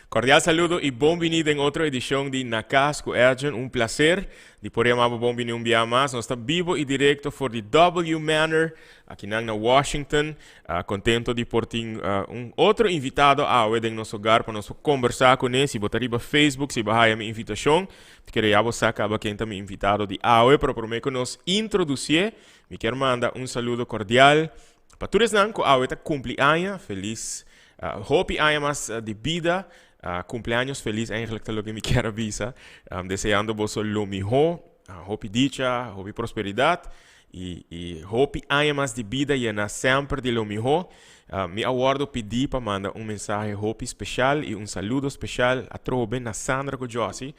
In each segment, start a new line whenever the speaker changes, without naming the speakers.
Cordial saludo y bon bini den otro edicion di Na Cas cu Edjean. Un placer di por yama bo bon bini un bia mas. Nos ta bibo y directo for di W Manor, akinan na Washington. Contento di por tin un otro invitado awe den nos hogar pa nos por conversa cune. Si bo ta riba Facebook, si bo haya mi invitacion, mi kere ya bo sa caba ken ta mi invitado di awe. Pero prome cu nos introducié, mi kier manda un saludo cordial pa tur esnan cu awe ta cumpli aña. Feliz hopi aña mas di bida. Cumpleaños feliz eigenlijk ta loke mi kier a bisa. Deseando boso lo miho, hopi dicha, hopi prosperidad y hopi aña mas di bida yena semper di lo miho. Mi a wordo pidi pa manda un mensahe hopi special y un saludo special atrobe na Sandra cu Jossy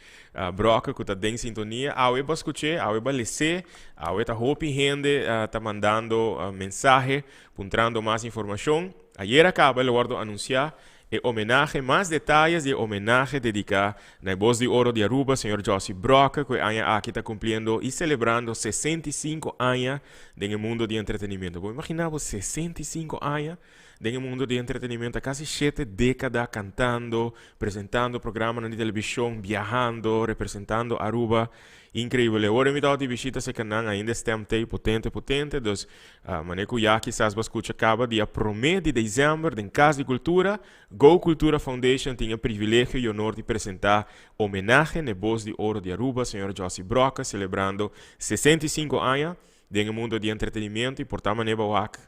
Brokke cu ta den sintonia. Awe bo a scuche, awe bo a lese, awe ta hopi hende ta mandando mensahe puntrando mas informacion. Ayera caba el a wordo anuncia e homenahe, mas detayes di e homenahe dedica na e Bos di Oro di Aruba, señor Jossy Brokke, cu e aña aki ta cumpliendo y celebrando 65 aña den e mundo di entretenimiento. Bo imagina bo 65 aña den e mundo di entretenimiento, casi 7 decada cantando, presentando programanan di television, biahando, representando Aruba. Increibel. Ora mi tabata di bishita cerca nan, ainda e stem t'ey potente, potente. Dus, Mane cu ya kisas bo a scucha caba dia prome di december den Cas di Cultura, Go Cultura Foundation tin e privilegio y honor di presenta homenahe n'e Bos di Oro di Aruba, señor Jossy Brokke, celebrando 65 aña den e mundo di entretenimiento y por ta mane bo wak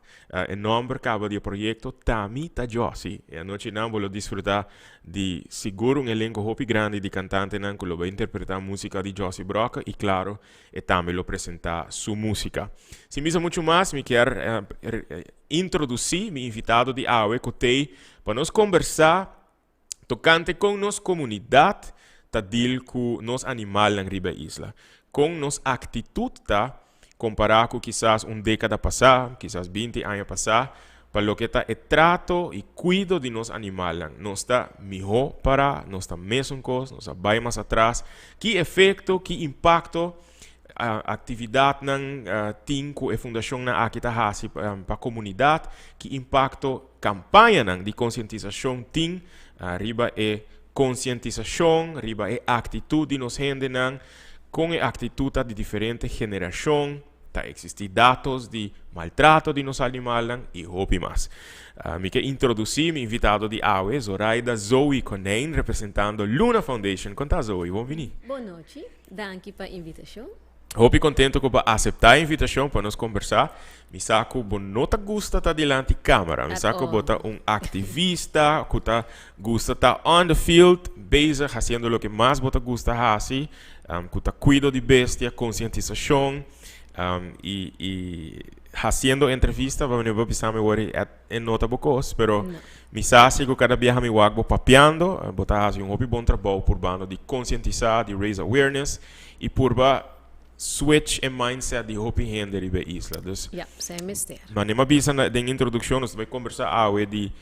e nomber caba di e proyecto Tami ta Jossy. E anochinan bo lo disfruta di sigur un elenco hopi grandi di cantantenan cu lo bay interpreta musica di Jossy Brokke y claro E tambe lo presenta su musica. Sin bisa mucho mas, mi kier introduci mi invitado di awe cu t'ey pa nos combersa tocante con nos comunidad ta deal cu nos animalnan riba e isla. Con nos actitud ta compara cu kisas un decada pasa, kisas 20 aña pasa, pa loke ta e trato y cuido di nos animalnan. Nos ta miho para, nos ta mesun cos, nos a bay mas atras. Ki efecto, ki impacto actividadnan tin cu e fundacionnan aki ta haci pa comunidad? Ki impacto campañanan di concientisacion tin riba e concientisacion, riba e actitud di nos hendenan? Con e actitud ta di diferente generacion? Ta existi datos di maltrato di nos animalnan y hopi mas. Mi ke introduci mi invitado di awe, Zoraida Zoe Konijn, representando Luna Foundation. Con ta Zoe? Bon bini.
Bon nochi, danki pa invitacion.
Hopi contento cu bo a acepta e invitacion pa nos conversa. Mi sa cu bo no ta gusta ta dilanti camera. Mi sa cu bo ta un activista cu ta gusta ta on the field, bezig haciendo loke mas bo ta gusta haci. Cu ta cuido di bestia, concientisacion y y haciendo entrevista pa mi bo bisa mi wori e no ta bo cos pero mi sa si cu cada biaha mi wak bo papiando bo ta haci un hopi bon trabou purbando di concientisa, di raise awareness y purba switch e mindset di hopi hende riba e isla. Dus
Ja, esey mester.
Mane mi a bisa den introduccion nos ta bay conversa awe di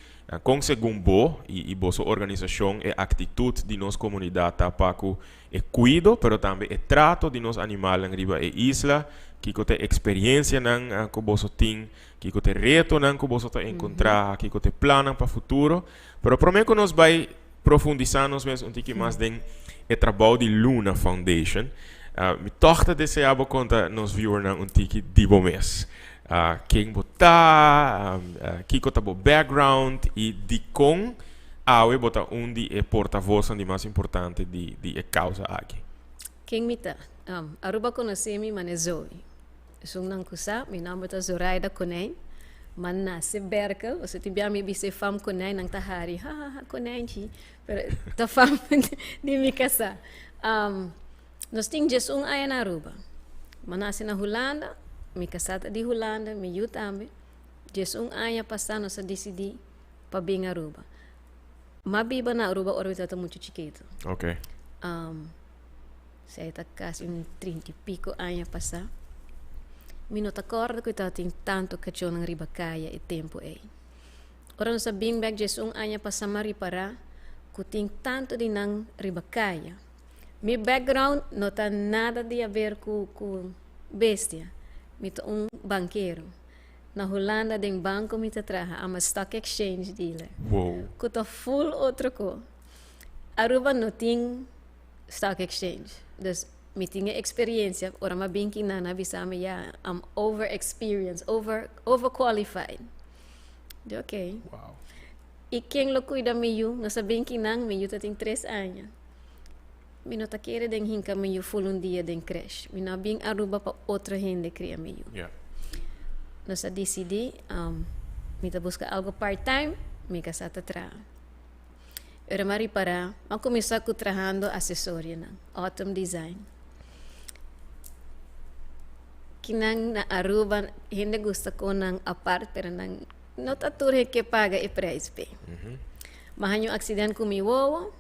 con segun bo y boso organisacion e actitud di nos comunidad ta pa cu e cuido pero tambe e trato di nos animalnan riba e isla, kico ta e experiencianan cu boso tin, kico ta e retonan cu boso ta encontra, kico ta e plannan pa futuro. Pero prome cu nos bay profundisa nos mes un tiki mas den e trabou di Luna Foundation, mi toch ta desea bo conta nos viewernan un tiki di bo mes. Ken bo ta, kico ta bo background y dicon Awe bo ta un di e portavoznan di mas importante di di e causa aki.
Ken mi ta? Aruba conoce mi mane Zoe. Esunnan cu sa, mi nomber ta Zoraida Konijn. M'a nace Berkel, pasobra tin bia mi bisa e fam Konijn, nan ta hari, ha ha ha Konijntje, pero ta fam di mi casa. Nos tin 11 aña na Aruba. M'a nace na Hulanda, mi casa ta di Hulanda, mi yu tambe. 11 aña pasa nos a dicidi pa bin Aruba. M'a biba na Aruba ora mi tabata muchu chikitu. Esei ta kasi un 30 y pico aña pasá. Mi no ta kòrda ku tabatin tantu kachónan riba kaya e tempu ei. Ora nos a bin bèk 11 aña pasá m'a ripará ku tin tantu di nan riba kaya. Mi background no ta nada di haber ku ku bestia. Mi ta un bankero. Na Hulanda den banco mi ta traha, I'm a stock exchange dealer.
Wow.
Cu ta full otro co. Aruba no tin stock exchange. Dus mi tin e experiencia, ora m'a bin ki nan a bisa mi ya, I'm over experienced, over overqualified. Di ok.
Wow.
I ken lo cuida mi yu? Nos a bin ki nan, mi yu ta tin tres aña. Mi no ta kere den hinca mi yu full un dia den creche. Mi no a bin Aruba pa otro hende cria mi yu. Nos a dicidi, mi ta busca algo part time, mi casa ta traha. Ora mi a ripara, mi a cuminsa cu trahando acesorionan, Autumn Design. Kinan na Aruba hende gusta con nan apart, pero nan no ta tur hende ke paga e prijs p'e. Mi a haña un accident cu mi wowo.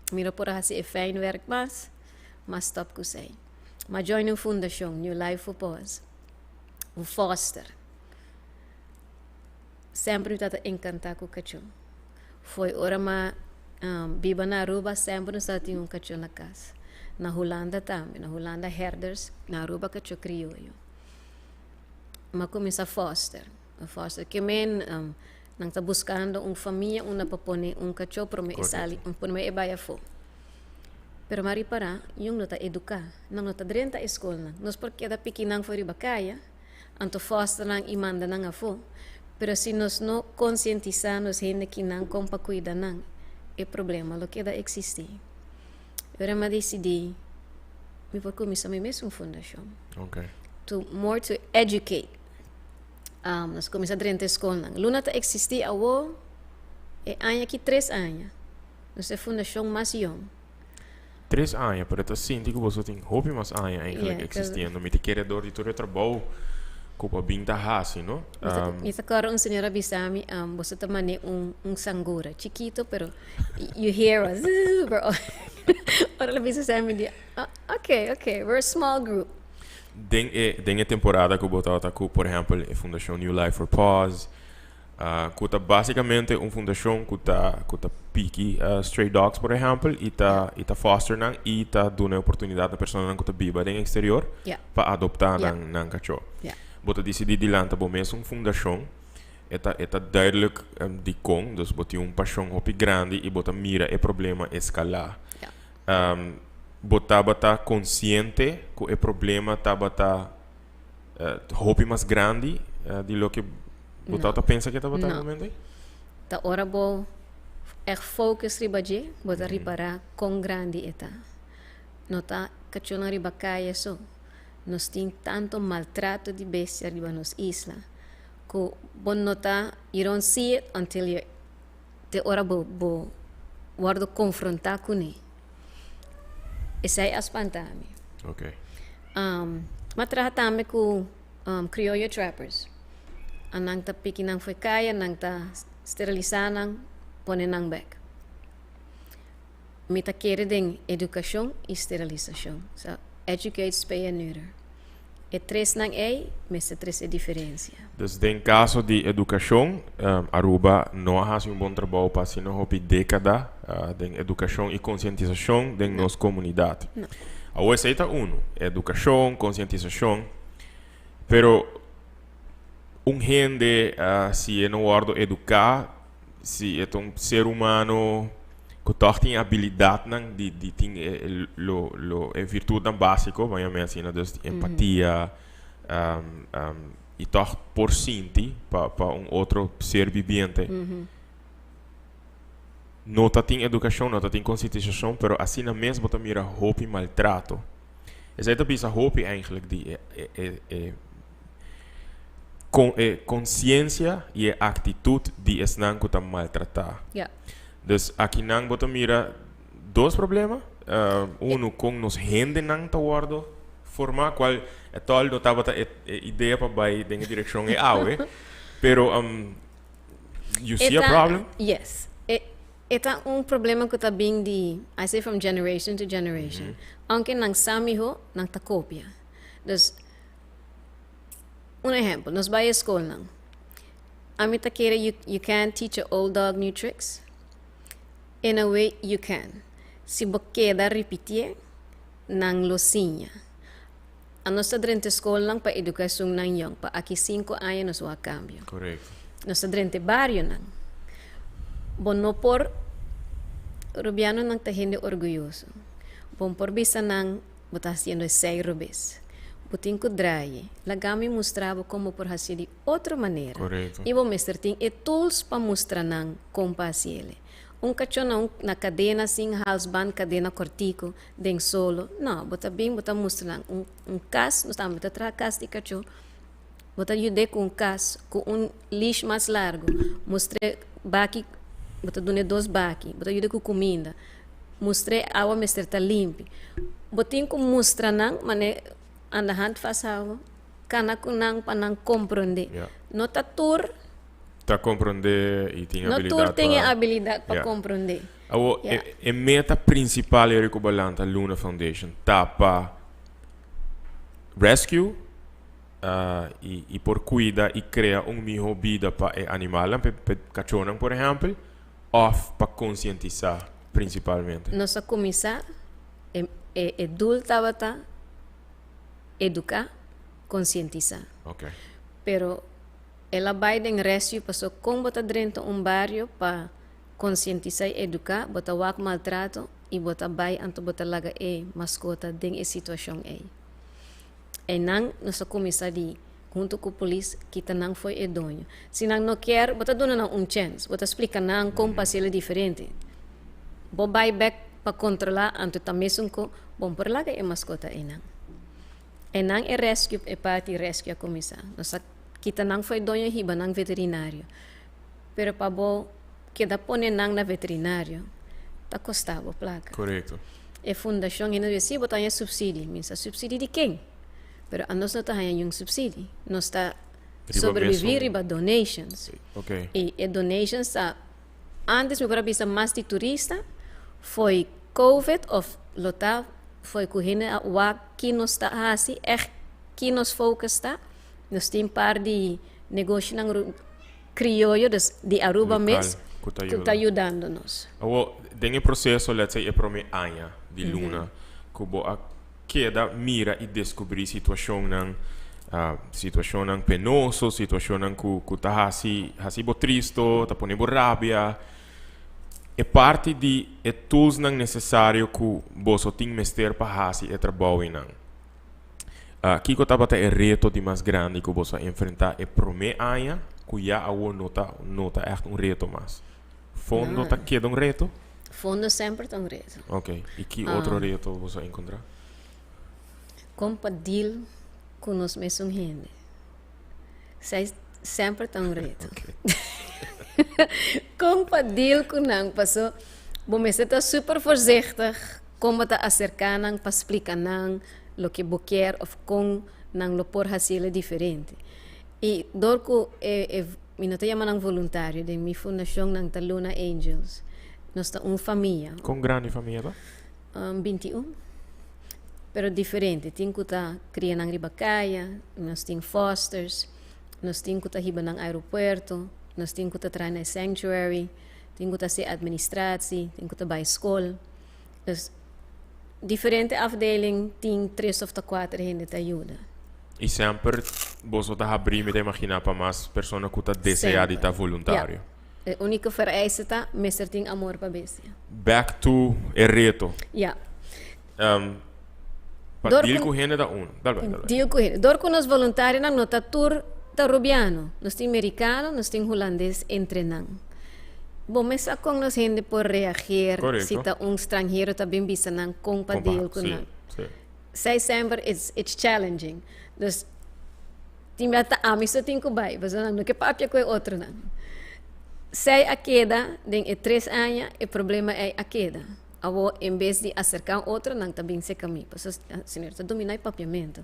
Mi no por a hasi e fijn werk mas, m'a stop ku esei. M'a join un fundashon, New Life for Paws, un foster. Semper mi tabata enkantá ku kachó. Foi ora m'a biba na Aruba semper nos tabata tin un kachó na kas. Na Hulanda tambe, na Hulanda herders, na Aruba kachó krioyo. M'a kuminsá foster, foster ke men Nan ta buskando un famia unda pa pone un kachó promé e sali, promé e bai afó. Pero m'a ripará, yun no ta eduká, nan no ta drenta e skolnan. Nos por keda piki nan for riba kaya, anto foster nan i manda nan afó. Pero si nos no konsientisá nos hende kinan kon pa kuida nan, e problema lo keda eksistí. Ora m'a disidí, mi por kuminsá mi mes un fundashon. To more to educate. Nos kuminsá drenta e skolnan. Luna ta eksistí awor e aña aki tres aña. Nos ta e fundashon mas yòn.
Tres aña, pero ta sinti ku boso tin hopi mas aña eigenlijk eksistiendo. Mi ta kere dor di tur e trabou ku bo a bin ta hasi, no?
Mi ta kòrda un señora a bisa mi, boso ta manera un sangura, chikito pero you hear us. Ora el a bisa esei mi di, ok, ok, we're a small group.
Den e den e temporada ku bo tabata ku por ehèmpel e fundashon New Life for Paws ku ta basikamente un fundashon ku ta ku ta piki stray dogs por ehèmpel i ta i ta foster nan i ta duna e oportunidat na personanan ku ta biba den eksterior pa adoptá nan nan kachó. Bo ta disidí di lanta bo mes un fundashon e ta e ta duidelijk dikon dus bo tin un pashon hopi grandi i bo ta mira e problema eskalá. Bo tabata konsiente ku e problema tabata hopi mas grandi di loke bo tabata pensa ku e tabata na momento ei?
Ta ora bo ègt focus riba dje, bo ta ripará kon grandi e ta. No ta kachónan riba kaya so. Nos tin tantu maltrato di bestia riba nos isla ku bo no ta, you don't see it until you te ora bo bo wordo confronta cune. Esey a spanta mi.
Okay.
M'a traha tambe cu Criollo Trappers. A nan ta piki nan fo'i caya, nan ta steriliza nan, pone nan bek. Mi ta kere den educacion y sterilisacion. So, educate, spay and neuter. E tresnan ey mester trece e diferencia.
Dus den caso di educacion, Aruba no a haci un bon trabou pa asina hopi decada den educacion y concientisacion den nos comunidad.
No.
Awor esey ta uno, educacion, concientisacion, pero un hende si e no wordo educa, Si e ta un ser humano ku tòg tin e abilidatnan di di tin e lo lo e virtutnan básiko, ban yam'é asina, dus empatia i tòg por sinti pa pa un otro ser bibiente. No ta tin edukashon, no ta tin konsientisashon, pero asina mes bo ta mira hopi maltrato. Esei ta bisa hopi eigenlijk di e e e Con e conciencia y e actitud di esnan cu ta maltrata.
Ja.
Dus akinan bo ta mira dos problema. Uno, con nos hendenan ta wordo forma, cual at all no tabata e idea pa bay den e direccion e awe. Pero you see a problem?
Yes. E ta un problema cu ta bin di, I say from generation to generation. Aunke nan sa miho, nan ta copia. Dus. Un ehempel, nos bai e skolnan. Ami ta kere you, you can't teach a old dog new tricks. In a way, you can. Si bo keda ripitié, nan lo siña. Anos ta drenta e skolnan pa eduká esunnan yòn, pa aki sinku aña nos wak kambio.
Korekto.
Nos ta drenta e barionan. Bo no por. Rubianonan ta hende orguyoso. Bo por bisa nan bo ta haciendo esey robes. Bo tin cu draai. Laga mi mustra bo con bo por haci di otro manera. Y bo mester tin e tools pa mustra nan con pa haciele. Un cacho na un na cadena sin halsband, cadena cortico, den solo. No, bo ta bin bo ta mustra nan un un cas, nos tambe ta traha cas di cacho. Bo ta yud'é ku un kas ku un leash mas largu. Mustr'é baki, bo ta dun'é dos baki. Bo ta yud'é ku kuminda. Mustr'é awa mester ta limpi. Bo tin ku mustra nan manera aan de hand vasthouden, kana ku nan pa nan komprondé. No ta tur.
Ta komprondé i tin
No tur tin e abilidat pa komprondé.
Awor, e meta prinsipal eri ku bo lanta Luna Foundation ta pa rescue i por kuida i krea un mihó bida pa e animalnan, pa e kachónan por ehèmpel, òf pa konsientisá prinsipalmente?
Nos a kuminsá, e e doel tabata eduká, konsientisá. Pero el a bai den rescue pasobra kon bo ta drenta un bario pa konsientisá i eduká, bo ta wak maltrato i bo ta bai anto bo ta laga e maskota den e situashon ei. Einan nos a kuminsá di huntu ku polis kita nan fo'i e doño. Si nan no kier, bo ta duna nan un chèns. Bo ta splika nan kon pa hasiel diferente. Bo bai bèk pa kontrolá, anto ta mesun ku bon por laga e maskota einan. Einan e rescue, e parti rescue a kuminsá. Nos a kita nan fo'i doño i hiba nan veterinario. Pero pa bo keda pone nan na veterinario ta kosta bo plaka.
Korekto.
E fundashon hende di si bo ta haña supsidi. Mi sa supsidi di ken? Pero anos no ta haña niun supsidi. Nos ta sobrevivi riba donations.
Okay.
I e donations ta antes mi por a bisa mas di turista fo'i covid of lo ta fo'i ku hende a wak ki nos ta hasi ègt ki nos focus ta. Nos tin par di negoshinan crioyo, dus di Aruba mes,
ku
ta yudando nos.
Awor, den e proseso, let's say e prome aña di Luna, ku bo a keda mira i deskubrí situashonnan, situashonnan penoso, situashonnan ku ku ta hasi hasi bo tristo, ta pone bo rabia, e parti di e toolsnan nesesario ku boso tin mester pa hasi e trabou einan. Kiko tabata e reto di mas grandi ku boso a enfrentá e promé aña ku ya awor no ta no ta ègt un reto mas? Fondo ta keda un reto?
Fondo semper ta un reto.
Ok. I ki otro reto boso a enkontrá?
Kon pa deal ku nos mesun hende. Esei semper ta un reto. Kon pa deal ku nan paso bo mester ta super voorzichtig kon bo ta aserká nan pa splika nan loke bo kier òf kon nan lo por hasiel diferente. I dor ku e e mi no ta yama nan voluntario den mi fundashon nan ta Luna Angels. Nos ta un famia.
Kon grandi famia ta?
21. Pero diferente. Tin ku ta kria nan riba kaya, nos tin fosters, nos tin ku ta hiba nan aeropuerto, nos tin ku ta traha na e sanctuary, tin ku ta hasi administratie, tin ku ta bai skol. Dus diferente afdeling tin tres of ta kuater hende ta yuda.
I semper boso ta habrí, mi ta imaginá, pa mas persona ku ta deseá di ta voluntario.
Ja. E úniko vereiste ta mester tin amor pa bestia.
Back to e reto.
Ja.
Pa deal ku hende ta un. Dal bai, dal bai.
Deal ku hende. Dor ku nos voluntarionan no ta tur ta Rubiano. Nos tin Merikano, nos tin Hulandes entre nan. Bo mes sa kon nos hende por reageer si ta un stranhero ta bin bisa nan kon pa deal ku nan. Sei semper it's it's challenging. Dus tin bia ta ami so tin ku bai pasobra nan no ke papia ku e otronan. Sei a keda den e tres aña e problema ei a keda. Awor en bes di aserká un otro nan ta bin serka mi pasobra señor ta dominá e papiamentu.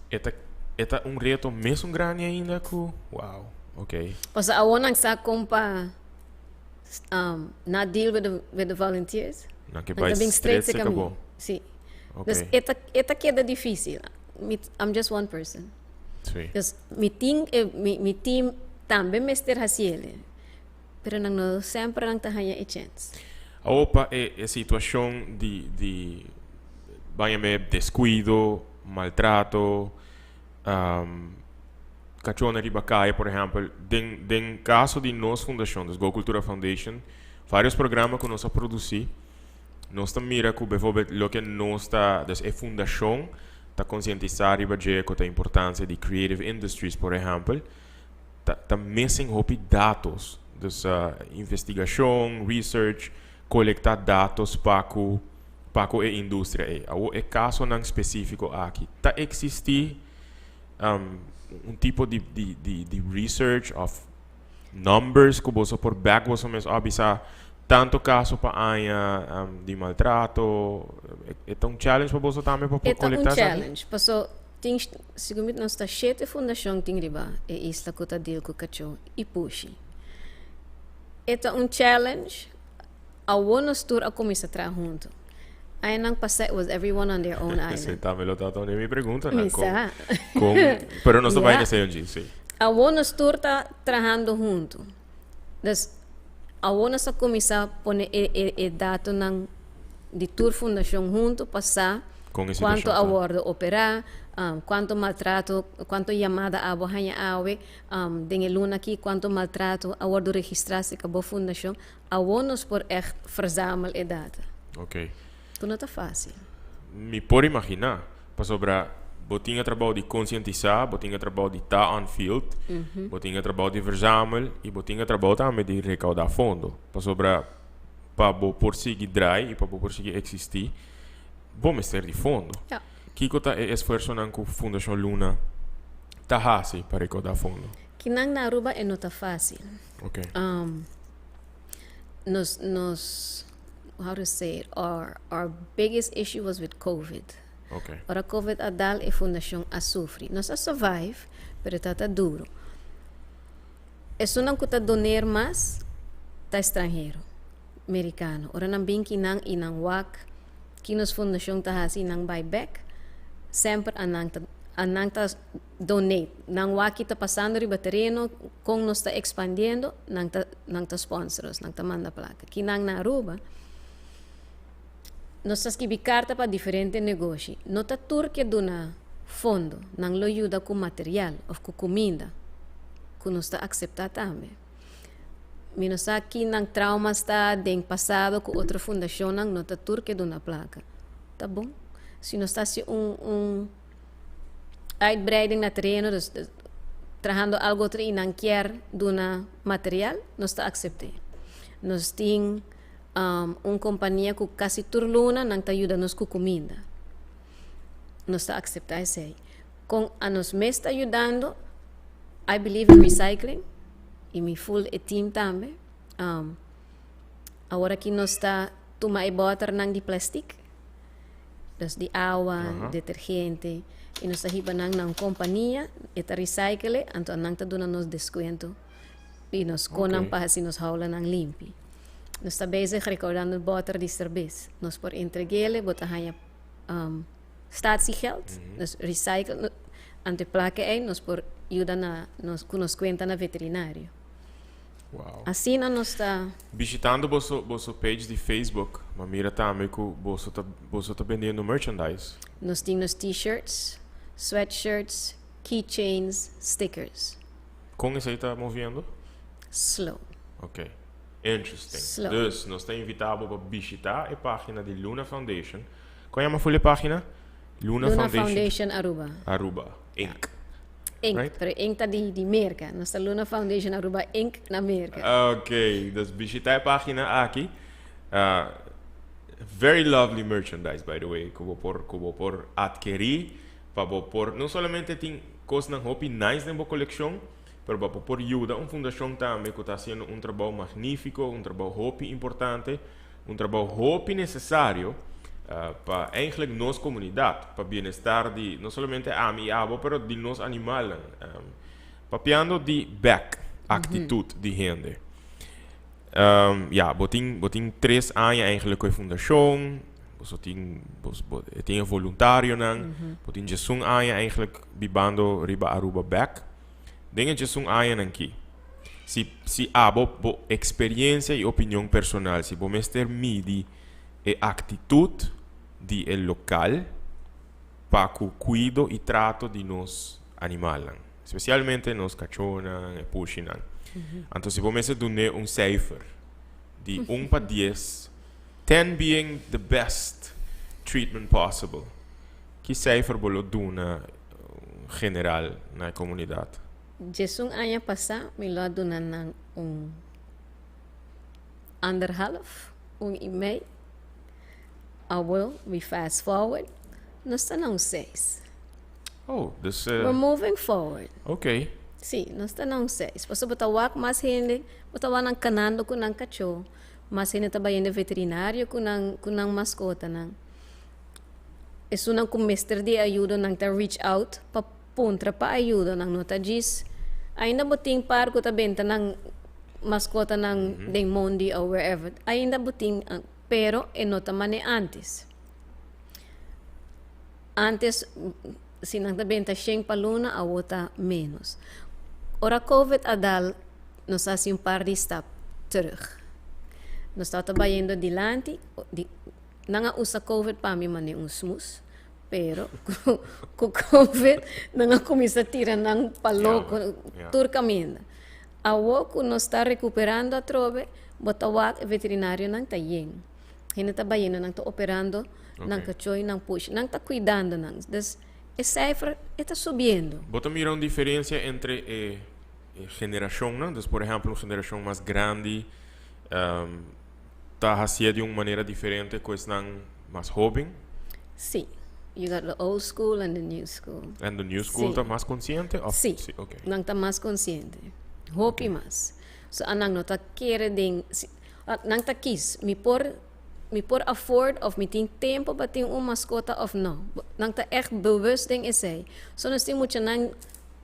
E ta e ta un reto mesun grandi ainda ku wow ok.
Pasobra awor nan sa kon pa not deal with the with the volunteers.
Nan ke bai straight serka bo.
Sí. Dus e ta e ta keda difícil. Mi I'm just one person.
Sí.
Dus mi tin e mi mi team tambe mester hasiel. Pero nan no semper nan ta haña e chèns.
Awor pa e e situashon di di ban yam'é deskuido, maltrato, kachónan riba kaya por ehèmpel, den den kaso di nos fundashon, dus Go Cultura Foundation, Varios programa ku nos a produsí, nos ta mira ku bijvoorbeeld loke nos ta, dus e fundashon ta konsientisá riba dje ku ta importansia di creative industries, por ehèmpel, ta missing hopi datos. Dus investigashon, research, kolektá datos pa ku e industria ei. Awor e kasonan spesífiko aki. Ta eksistí un tipo di research of numbers ku boso por back boso mes a bisa tantu kaso pa aña di maltrato? E un challenge pa boso tambe pa
E ta un
kolektá esaki?
Challenge. Paso tin, segun nos ta shete fundashon tin riba e isla ku ta deal ku kachó i pushi. E ta un challenge. Awor nos tur a kuminsá traha huntu. Añanan pasá it was everyone on their own
Esei
island.
Tambe lo tabata mi pregunta, no? Kon,
Mi sa.
kon, pero nos yeah. Esei, sí.
Awor nos tur ta trahando huntu. Dus awor nos a kuminsá pone e datonan di tur fundashon huntu pa sa
Kon e
kuantu
situashon
a
ta.
Wòrdu operá, kuantu maltrato, kuantu yamada abo haña awe, den e luna aki, kuantu maltrato a wòrdu registrá serka bo fundashon. Awor nos por echt verzamel e data. Ku no ta fásil.
Mi por imaginá. Pasobra bo tin e trabou di konsientisá, bo tin e trabou di ta on field, bo tin e trabou di verzamel i bo tin e trabou tambe di rekaudá fondo. Pasobra pa bo por sigui drai i pa bo por sigui eksistí, bo mester di fondo. Kiko ta e esfuersonan ku Fundashon Luna ta hasi pa rekaudá fondo?
Kinan na Aruba e no ta fásil. Nos, how to say it, our biggest issue was with COVID. Ora COVID a dal, e fundashon a sufri. Nos a survive, pero ta duru. Esunnan ku ta doneer mas ta estranhero, merikano. Ora nan bin kinan i nan wak ki nos fundashon ta hasi, nan bai bek, semper anan ta donate. Nan wak ki ta pasando riba tereno, kon nos ta ekspandiendo, nan ta sponsor nos, nan ta manda plaka. Kinan na Aruba, nos ta skirbi karta pa diferente negoshi. No ta tur ke duna fondo, nan lo yuda ku material òf ku kuminda, ku nos ta akseptá tambe. Mi no sa ki nan trauma ta den pasado ku otro fundashonnan, no ta tur ke duna plaka. Ta bon. Si nos ta hasi un uitbreiding na tereno, dus trahando algo otro i nan kier duna material, nos ta aksept'é. Nos tin un kompania ku kasi tur luna nan ta yuda nos ku kuminda. Nos ta akseptá esei. Kon a nos mes ta yudando, I believe in recycling i mi full e team tambe. Awor aki nos ta tuma e bòternan di plastic, dus di awa, detergente, i nos ta hiba nan na un kompania, e ta recycle, anto nan ta duna nos deskuento i nos konan pa hasi nos houlanan limpi. Nos ta bezig rekoudando bòter di serbes. Nos por entreg'é, bo ta haña statiegeld, dus recycle, anto e plaka ei nos por yuda na nos ku nos kuenta na veterinario. Asina nos ta.
Bishitando boso page di Facebook, m'a mira tambe ku boso ta bendiendo merchandise.
Nos tin nos t-shirts, sweatshirts, keychains, stickers.
Kon esei ta moviendo?
Slow.
Ok. Interesting.
Slow.
Dus, nos ta invitá pa bishitá e página di Luna Foundation. Kon yama full e página? Luna,
Luna
Foundation,
Foundation Aruba.
Aruba Inc.
Inc.
Right?
Pero Inc ta di Merka. Nos ta Luna Foundation Aruba Inc. na Merka.
Ok, dus bishitá e página aki. Very lovely merchandise, by the way, ku bo por atkerí, pa bo por no solamente tin kosnan hopi nice den bo kolekshon, pero pa bo por yuda un fundashon tambe ku ta hasiendo un trabou magnífiko, un trabou hopi importante, un trabou hopi nesesario pa eigenlijk nos komunidat, pa bienestar di no solamente ami i abo, pero di nos animalnan. Papiando di back aktitut di hende. Ja, bo tin 3 aña eigenlijk ku e fundashon, bo tin voluntarionan, bo tin 11 aña eigenlijk bibando riba Aruba back. Den 11 añanan aki, si abo bo eksperensia i opinion personal, si bo mester midi e aktitut di e lokal pa ku kuido i trato di nos animalnan, spesialmente nos kachónan, e pushinan. Anto, si bo mester duna un cijfer di Di 1 pa 10, 10 being the best treatment possible. Ki cijfer bo lo duna general na comunidad?
11 aña pasa, mi lo a duna nan 1,5, 1,5. Awor, we fast forward, nos ta na un 6.
Oh, dus
We're moving forward. Si, nos ta na un 6. Pasobra bo ta wak mas hende, bo ta wak nan canando cu nan cacho, mas hende ta bayendo veterinario cu nan mascotanan. Esunnan cu mester di ayuda, nan ta reach out pa puntra pa ayuda, nan no ta djis. Ainda bo tin par cu ta benta nan mascotanan den mondi or wherever. Ainda bo tin, pero e no ta mane antes. Antes, si nan ta benta 100 pa luna, awor ta menos. Ora COVID a dal, nos a haci un par di stap terug. Nos tabata bayendo dilanti, nan a usa COVID pa mi mane un smoes, pero cu COVID nan a cuminsa tira nan pa loco tur caminda. Awor cu nos ta recuperando atrobe, bo ta wak veterinarionan ta yen. Hende ta bayendo, nan ta operando nan cacho y nan push. Nan ta cuidando nan. Dus e cijfer e ta subiendo.
Bo ta mira un diferencia entre e generacionnan? Dus, por ehempel, un generacion mas grandi ta hacié di un manera diferente cu esnan mas hoben?
Si. You got the old school and the new school.
And the new school ta mas consciente? Of?
Si. Nan ta mas consciente. Hopi mas. So nan no ta kere den, si, nan ta kies. Mi por afford of mi tin tempo pa tin un mascota of no. Nan ta echt bewust den esey. So nos tin muchanan,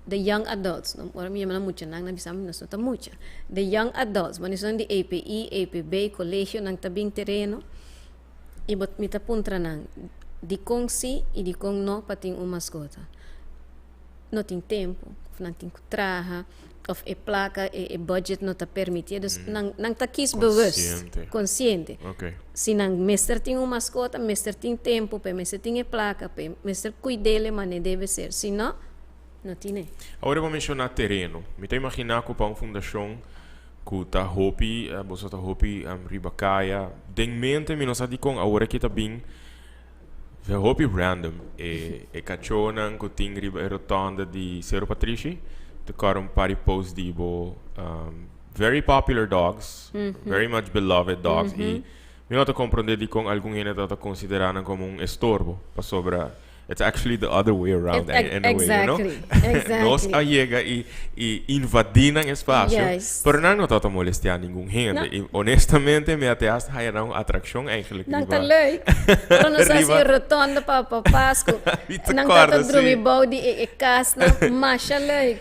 the young adults. No, ora mi yama nan muchanan, nan bisa mi nos no ta mucha. The young adults, wanneer son di EPI, EPB, colegio, nan ta bin tereno. Y mi ta puntra nan, di con si y di con no pa tin un mascota. No tin tempo, of nan tin cu traha, of e placa, e budget no ta permiti. Dus nan ta kies bewust.
Consciente.
Consciente. Si nan mester tin un mascota, mester tin tempo, pe mester tin e placa, pe mester cuidele mane debe ser. Si no, no tin.
Awor bo a menciona tereno. Mi ta imagina cu pa un fundacion cu ta hopi, boso ta hopi riba caya. Den mente mi no sa di con awor aki ta bin hopi random e cachonan cu tin riba e rotonde di Cerro Patrishi. Te core un par di post di bo very popular dogs, very much beloved dogs. Y mi no ta comprende di con algun hende ta considera nan como un estorbo pasobra it's actually the other way around in a way. Nos a yega y invadi nan espacio, pero nan no ta molestia ningun hende.
No.
Y honestamente mi a te hasta haya un atraccion eigenlijk.
Nan ta leuk. Pero nos hasi rotonde pa Pasco.
Mi ta
Nan
corda,
ta drumi
si.
bou di e cas nan masha leuk.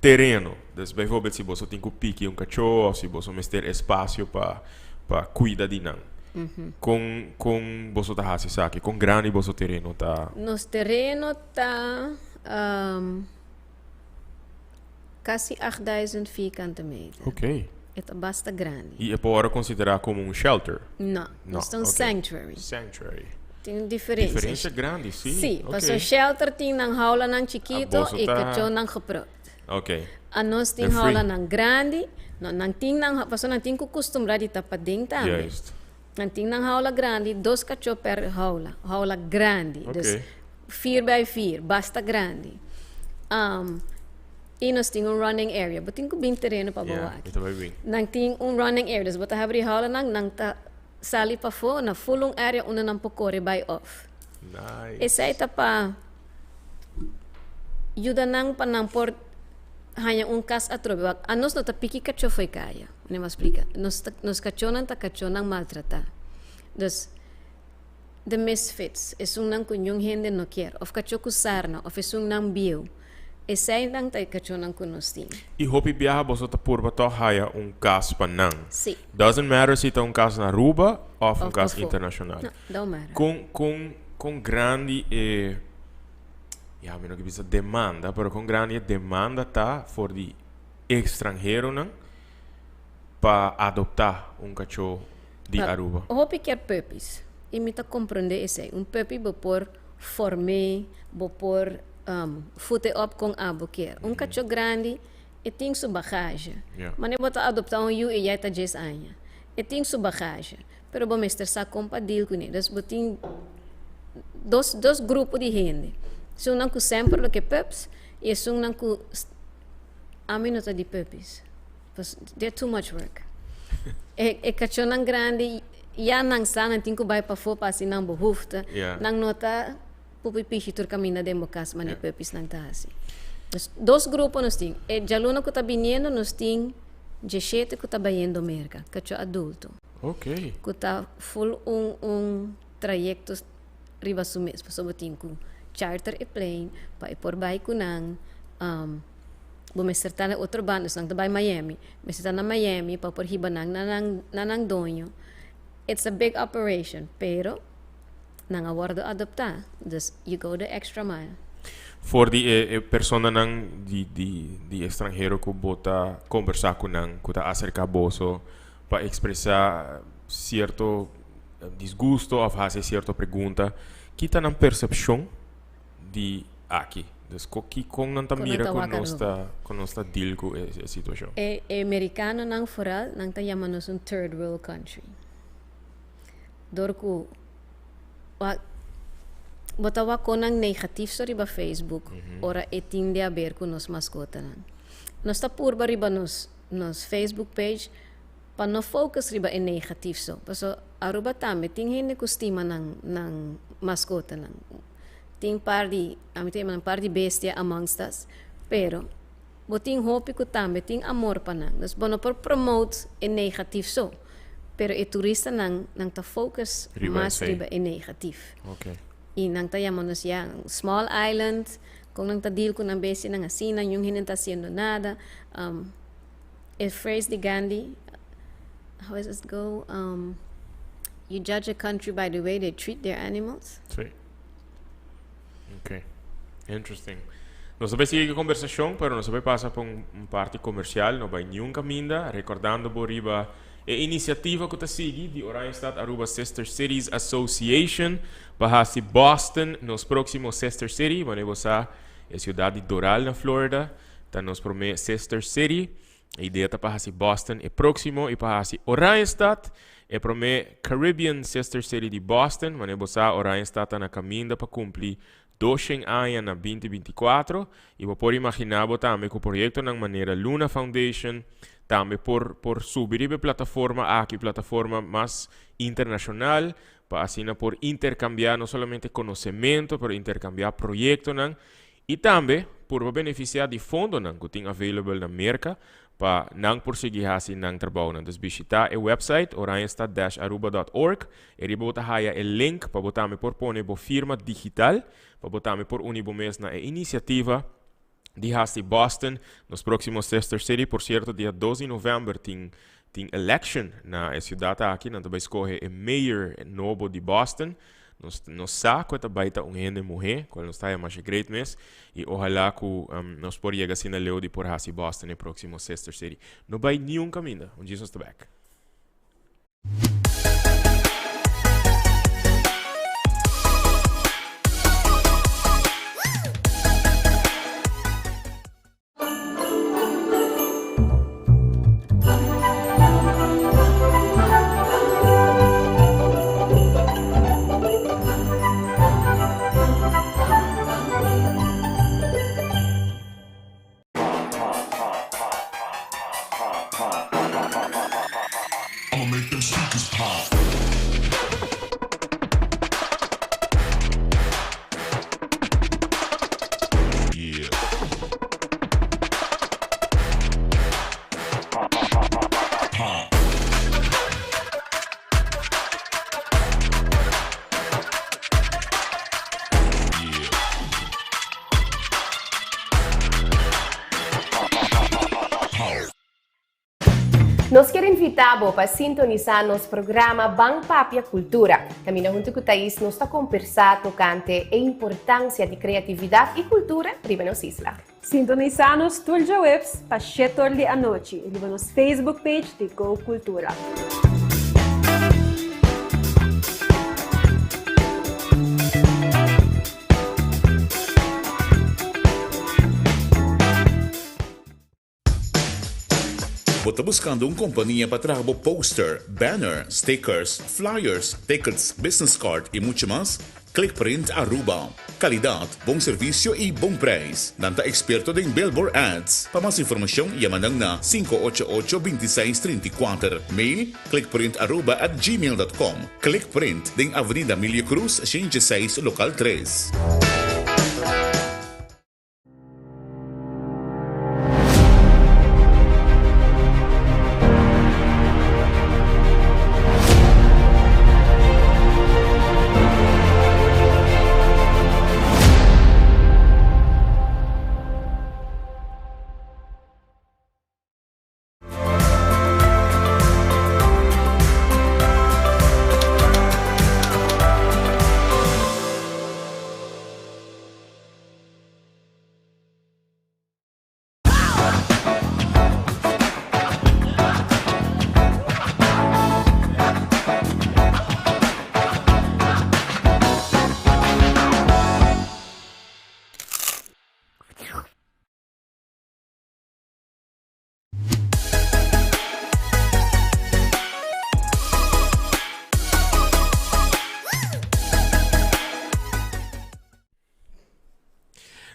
Tereno. Dus bijvoorbeeld si boso tin cu piki un cacho of si boso mester espacio pa cuida di nan. Con boso ta hasi esaki? Con grandi boso tereno ta?
Nos tereno ta casi 8000 vierkante meter. E ta basta grandi.
Y e por considera como un shelter?
No,
No,
nos ta un sanctuary.
Sanctuary.
Tin un diferencia.
Diferencia grandi, si.
Si, paso shelter tin nan jaulanan chikito
Ah, boso
y cachonan gepropt. Anos tin
They're free.
jaulanan grandi, no, nan tin nan, paso nan tin cu custumbra di ta paden tambe. Nan tin nan jaula grandi, dos cacho per jaula, jaula grandi. Dus 4 bij 4, basta grandi. Y nos tin un running area. Bo tin cu bin tereno pa
Yeah,
bo wak.
Mi ta bay bin.
Nan tin un running area. Dus bo ta habri jaula nan, nan ta sali pafo na full un area unda nan por core bay off.
Nice.
Esey ta pa yuda nan pa nan por haña un cas atrobe. Wak, anos no ta piki cacho fo'i caya. Mi a splica. Nos cachonan ta cachonan maltrata. Dus the misfits, esunnan cu ningun hende no kier. Of cacho cu sarna, of esunnan bieu. Esey nan ta e cachonan cu nos tin.
Y hopi biaha boso ta purba toch haya un cas pa nan.
Si.
Doesn't matter si ta un cas na Aruba of un
Of
cas
pafo.
internacional.
No, don't matter.
Con grandi e, ja, mi no kier bisa demanda, pero con grandi e demanda ta for di extranheronan pa adopta un cacho di Aruba?
Hopi kier puppies. Y mi ta comprende esey. Un puppy bo por forme, bo por voed e op con abo kier. Un cacho grandi e tin su bagage. Maar bo ta adopta un yiu y ya ta 10 aña. E tin su bagage, pero bo mester sa kon pa deal kuné. Dus bo tin dos dos grupo di hende. Esunnan ku semper lo ke pups i esunnan ku ami no ta di puppies. Pas they're too much work. E e kachónan grandi ya nan sa nan tin ku bai pafó pa hasi nan behoefte. Nan no ta pupi pishi tur kaminda den bo kas manera puppiesnan ta hasi. Dus dos grupo nos tin. E djaluna ku ta biniendo nos tin djeshete ku ta bayendo Merka, kachó adulto. Ku ta ful un un trayekto riba su mes pasobra bo tin ku charter e plane pa e por bai ku nan. Bo mester ta na otro banda, dus nan ta bai Miami. Mester ta na Miami pa por hiba nan na nan na nan doño. It's a big operation, pero nan a wordo adopta, dus you go the extra mile.
For di e e personanan di di di extranhero ku bo ta kombersá ku nan, ku ta aserká boso pa ekspresá sierto disgusto òf hasi sierto pregunta, ki ta nan persepshon di aki? Dus ko ki kon nan ta
Kon nan
mira
ta
ku
wak
nos
Aruba?
ta ku nos ta deal ku e e situashon?
E e merikanonan foral nan ta yama nos un third world country. Dor ku wak bo ta wak kon nan negatief so riba Facebook ora e tin di haber ku nos maskotanan. Nos ta purba riba nos nos Facebook page pa no focus riba e negatief so, paso Aruba tambe tin hende ku stima nan nan maskotanan. Tin par di, ami ta yama nan par di bestia amongst us, pero bo tin hopi ku tambe tin amor pa nan. Dus bo no por promote e negatief so, pero e turistanan nan ta focus
Riba
mas
esei.
riba e negatief.
Ok.
I nan ta yama nos ya small island, kon nan ta deal ku nan bestianan asina, niun hende no ta hasiendo nada. E phrase di Gandhi, how does it go? You judge a country by the way they treat their animals.
Sí. Ok. Interesting. Nos ta bay sigui cu e conversacion, pero nos ta bay pasa pa un un parti comercial. No bay niun caminda. Recordando bo riba e iniciativa cu ta sigui di Oranjestad Aruba Sister Cities Association pa haci Boston nos proximo Sister City. Wanneer bo sa e ciudad di Doral na Florida Ta nos prome sister city. E idea ta pa hasi Boston e proximo y pa hasi Oranjestad e prome Caribbean sister city di Boston. Manera bo sa Oranjestad ta na caminda pa cumpli doshen aña na binti binti kuatro y bo por imagina bo tambe cu proyectonan manera Luna Foundation tambe por por subi riba e plataforma aki, plataforma mas internacional pa asina por intercambia no solamente conocemento pero intercambia proyectonan. I tambe purba benefisiá di fondonan ku tin available na Merka pa nan por sigui hasi nan trabounan. Dus bishitá e website oranjestad-aruba dot org i riba bo ta haya e link pa bo tambe por pone bo firma digital pa bo tambe por uni bo mes na e inisiativa di hasi Boston nos próksimo sister city. Por sierto dia dos di novèmber tin tin election na e siudat aki. Nan ta bai skohe e mayor nobo di Boston. Nos nos sa ku e ta bai ta un hende muhé, kual nos ta haya masha great mes, i ohalá ku nos por yega asina leu di por hasi Boston e próksimo sister city. No bai niun kaminda, un djis nos ta bèk.
Nos kier invita bo pa sintonisa nos programa Ban Papia Cultura. Caminda hunto cu Thais nos ta compersa tocante e importancia di creatividad y cultura riba nos isla.
Sintonisa nos tur djaweps pa shetor di anochi riba nos Facebook page di Go Cultura.
Bo ta buscando un compania pa traha bo poster, banner, stickers, flyers, tickets, business card y mucho mas? Clickprint Aruba. Calidad, bon servicio y bon prijs. Nan ta experto den billboard ads. Pa mas informacion yama nan na 588 26 34. Mail, clickprintaruba@gmail.com. Clickprint den Avenida Emilio Cruz, 106, local 3.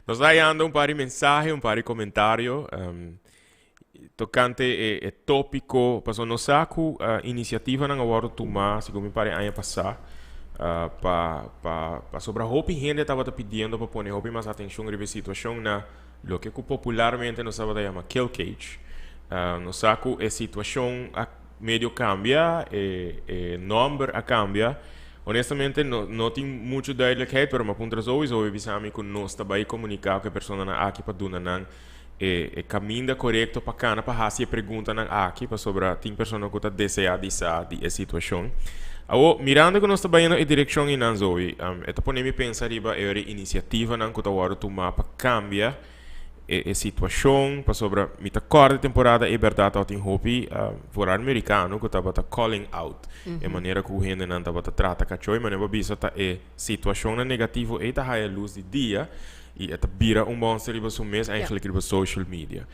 Nos ta hallando un par di mensahe, un par di comentario um, tocante e, e tópico. Paso nos sa ku uh, iniciativanan a wordo tuma, segun mi pare aña pasá, uh, pa, pa, pa sobra hopi hende tabata pidiendo pa pone hopi mas atencion riba e situacion na Loke ku popularmente nos tabata yama kill cage. Nos sa ku e situashon a medio kambia, e e nòmber a kambia. Honestamente no no tin muchu duidelijkheid, pero mi a puntra Zoe, Zoe bisa mi ku nos ta bai komuniká ku e personanan aki pa duna nan e e kaminda korekto pa kana pa hasi e preguntanan aki, pasobra tin persona ku ta deseá di sa di e situashon. Awor, mirando ku nos ta bayendo e direkshon einan, Zoe, e ta pone mi pensa riba e ora e inisiativanan ku ta wòrdu tumá pa kambia e e situashon, pasobra mi ta kòrda e temporada ei bèrdat tabatin hopi foral merikano ku tabata calling out e manera ku hendenan tabata trata kachó i manera bo a bisa ta e situashonnan negativo ei ta haya lus di dia i e ta bira un monster riba su mes eigenlijk riba social media.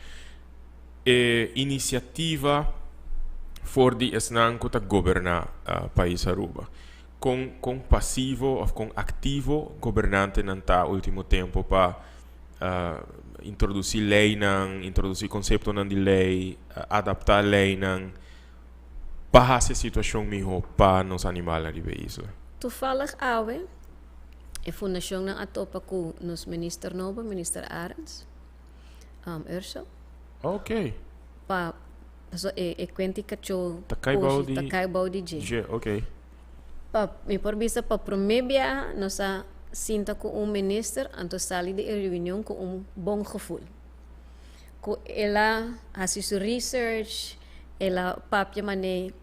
E inisiativa for di esnan ku ta goberná pais Aruba. Kon kon pasivo òf kon aktivo gobernantenan ta último tempu pa introdusí leinan, introdusí konseptonan di lei, adaptá leinan pa hasi e situashon mihó pa nos animalnan riba e isla?
Toevallig awe e fundashonnan a topa ku nos minister nobo, minister Arends. Ursel.
Ok.
Pa paso e e kuenti kachó
Ta kai bou di
ta kai bou di dje.
Dje, ok.
Pa mi por bisa pa promé biaha nos a sinta ku un minister anto sali di e reunion ku un bon gevoel. Ku el a hasi su research, el a papia manera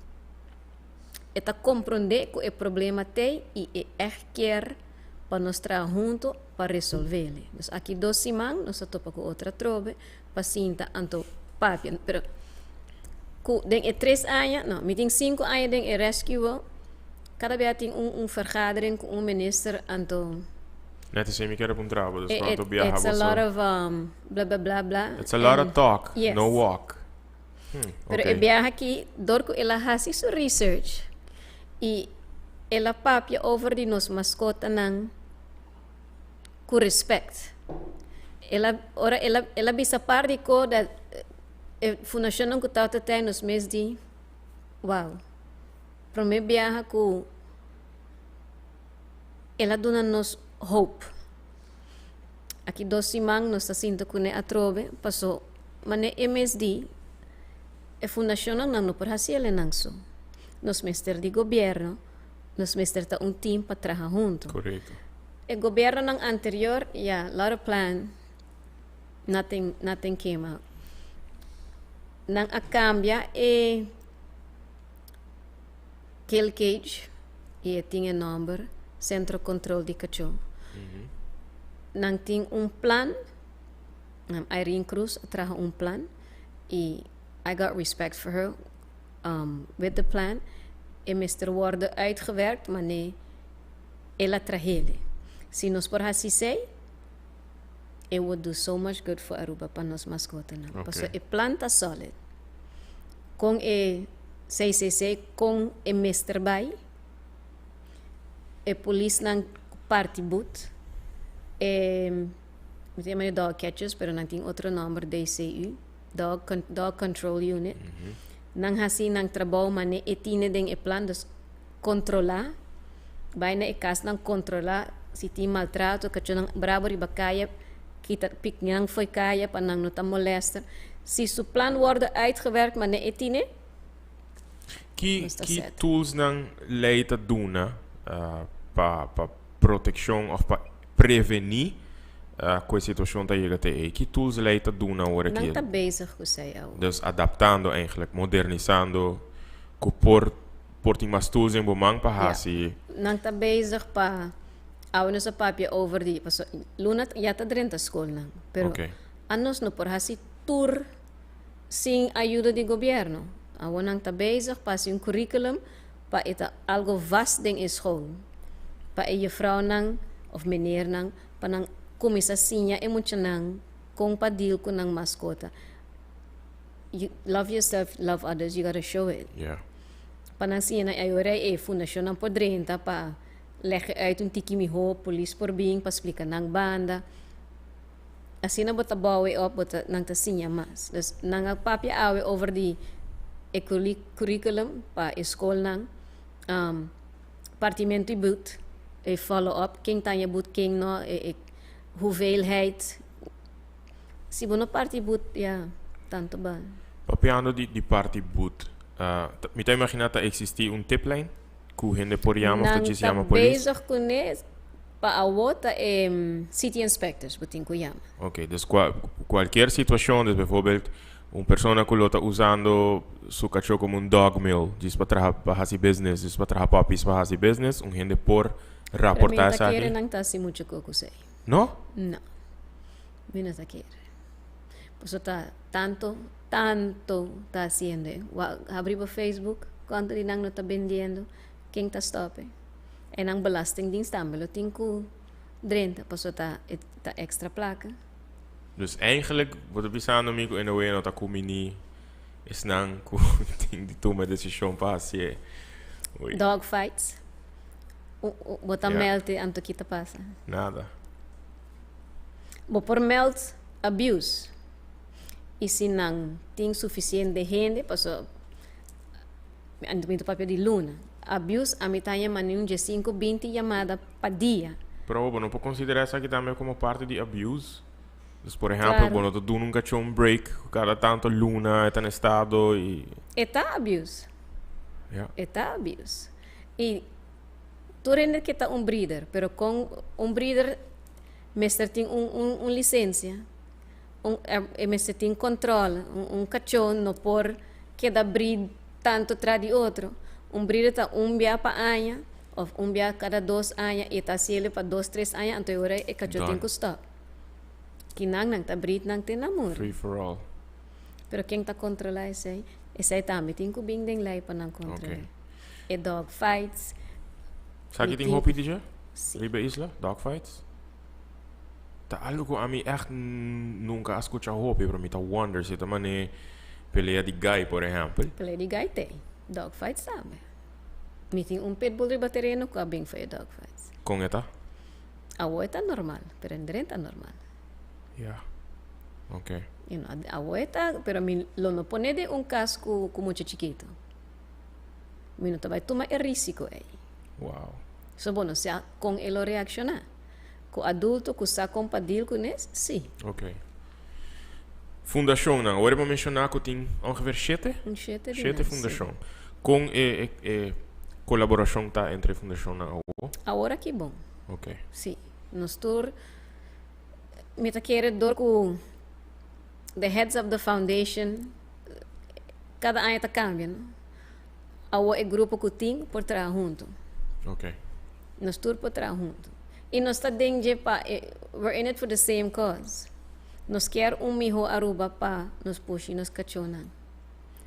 e ta komprondé ku e problema t'ei i e ègt kier pa nos traha hunto pa resolvele. Dus aki dos siman nos ta topa ku otro atrobe pa sinta anto papia. Pero ku den e tres aña, no, mi tin sinku aña den e rescue, kada bia tin un un vergadering ku un minister anto.
Net esei mi kere puntra bo, dus pronto biaha
It's a lot of bla bla bla bla.
It's a lot of talk, no walk.
Pero e biaha aki dor ku el a hasi su research i el a papia over di nos maskotanan ku respect. El a ora el a el a bisa par di ko dat e fundashonnan ku tabata tei nos mes di wow. Prome biaha ku el a duna nos hope. Aki dos siman nos ta sinta kuné atrobe paso mane e mes di e fundashonnan nan no por hasi el nan so. Nos mester di gobierno, nos mester ta un team pa traha hunto.
Korekto.
E gobiernonan anterior, ya, lot of plan, nothing, nothing came out. Nan a kambia e kill cage i e tin e nòmber Sentro Control di Kachó. Nan tin un plan, Irene Cruz a traha un plan i I got respect for her with the plan. E mester wòrdu uitgewerkt manera el a trah'el. Si nos por hasi esei, it would do so much good for Aruba pa nos maskotanan. Pasobra e plan ta solid. Con e CCC con e mester bay. E polisnan parti boet. E mi ta yama e dog catchers pero nan tin otro nomber DCU, Dog Dog Control Unit. Nan haci nan trabou mane e tine den e plan dus controla bay na e casnan controla si tin maltrato cachonan brabo riba caya kita pik nan fo'i caya pa nan no ta molester. Si su plan wordo uitgewerkt mane e tine.
Ki
Nos ta
ki
set.
toolsnan ley ta duna pa pa proteccion of pa preveni cu e situacion ta yega te ey? Ki tools ley ta duna ora
Nan
ki
ta bezig cu esey awor.
Dus adaptando eigenlijk, modernisando cu por por tin mas tools den bo man pa
Ja.
haci.
Nan ta bezig pa awe nos a papia over di paso Luna ya ta drenta scolnan pero
Ok.
anos no por haci tur sin ayudo di gobierno. Awor nan ta bezig pa haci un curriculum pa e ta algo vast den e school. Pa e juffrouwnan of meneernan pa nan cuminsa siña e muchanan con pa deal cu nan mascota. You love yourself, love others, you gotta show it. Pa nan siña nan ayora e fundacionnan por drenta pa leg uit un tiki miho, polis por bin pa splica nan banda. Asina bo ta bouw e op, bo ta, nan ta siña mas. Dus nan a papia awe over di e curriculum pa e scolnan, partimento di boet, e follow up, ken ta haña boet, ken no, e, e hoeveelheid. Si bo no parti boet, ya, tanto bal.
Papiando di, di parti boet, mi ta imagina ta existi un tiplijn cu hende por yama of ta
Nan
djis
ta
yama polis?
bezig cune. Pa awo ta e city inspectors bo tin cu yama.
Ok, dus cua, cualkier situacion, dus bijvoorbeeld un persona cu lo ta usando su cacho como un dog mill, djis pa traha, pa haci business, djis pa traha puppies pa haci business, un hende por
Pero
raporta
mi no ta
esaki?
kere nan ta haci mucho co cu esey.
No?
No. Mi no ta kere. Pasobra ta tanto, tanto ta haciendo. Wa habri bo Facebook, cuanto di nan no ta bendiendo, ken ta stop e? E nan belastingdienst tambe lo tin cu drenta pasobra ta e ta extra placa.
Dus eigenlijk bo ta bisando mi cu e no no ta cumini esnan cu tin di tuma e decision pa hacié. Oei.
Dog fights. Bo ta meld e anto ki ta pasa?
Nada.
Bo por meld abuse y si nan tin suficiente hende pasobra Mi ta papia di luna. Abuse ami ta yama ni un diesinco binti yamada pa dia.
Pero bo no por considera esaki tambe como parte di abuse? Dus por ehempel bo no ta duna un cachon un break cada tanto luna e ta na estado y.
E ta abuse. E ta abuse. Y tur hende ke ta un breeder pero con un breeder mester tin un un licencia. Un e mester tin control. Un cachon no por keda breed tanto tras di otro. Un breeder ta un bia pa aña of un bia cada dos aña y e ta haciele pa dos tres aña anto e ora e cachon tin cu stop. Kinan nan ta breed nan te na muri.
Free for all.
Pero ken ta controla esey? Esey tambe tin cu bin den ley pa nan controla. E dog fights.
Sa ki tin hopi di dje?
Si.
Riba isla? Dog fights? Ta algo cu ami echt nunca a scucha hopi, pero mi ta wonder si ta mane pelea di gai, por ehempel.
Pelea di gai t'ey. Dog fights tambe. Mi tin un pitbull riba tereno cu a bin for e dog fights.
Con e ta?
Awo e ta normal, pero en dren ta normal.
Ya. Ok.
You know, awo e ta, pero mi lo no pone den un cas cu cu mucha chikito. Mi no ta bay tuma e risico ey.
Wow.
So bo no sa con e lo reacciona. Ku adulto ku sa kon pa deal ku nes? Sí.
Ok. Fundashonnan. Awor e bo menshoná ku tin ongeveer shete?
Un shete di
Shete
nan, sí.
fundashon. Kon e e kolaborashon ta entre e fundashonnan awor?
Awor aki bon.
Ok.
Sí. Nos tur, mi ta kere dor ku the heads of the foundation kada aña ta kambia, no? Awor e grupo ku tin por traha huntu.
Ok.
Nos tur por traha huntu. I nos ta den dje pa e, we're in it for the same cause. Nos kier un miho Aruba pa nos pushi nos kachónan.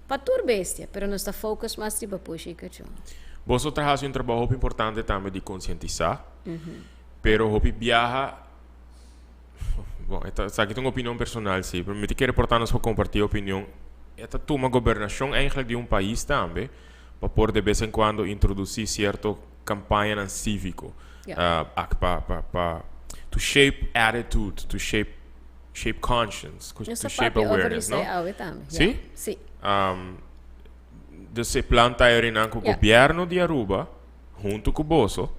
Pa tur bestia, pero nos ta focus mas riba pushi i kachó.
Boso ta hasi un trabou hopi importante tambe di konsientisá, pero hopi biaha, bon, esaki ta un opinion personal si, pero mi ta kere por ta nos por kompartí e opinion. E ta tuma gobernacion eigenlijk di un pais tambe pa por de bes en cuando introduci cierto campañanan civico pa pa pa to shape attitude, to shape shape conscience, to
Nos a
shape
papia over
awareness,
esei
no?
awe tambe.
Si?
Ja. Si.
Dus e plan ta erinan cu gobierno di Aruba hunto cu boso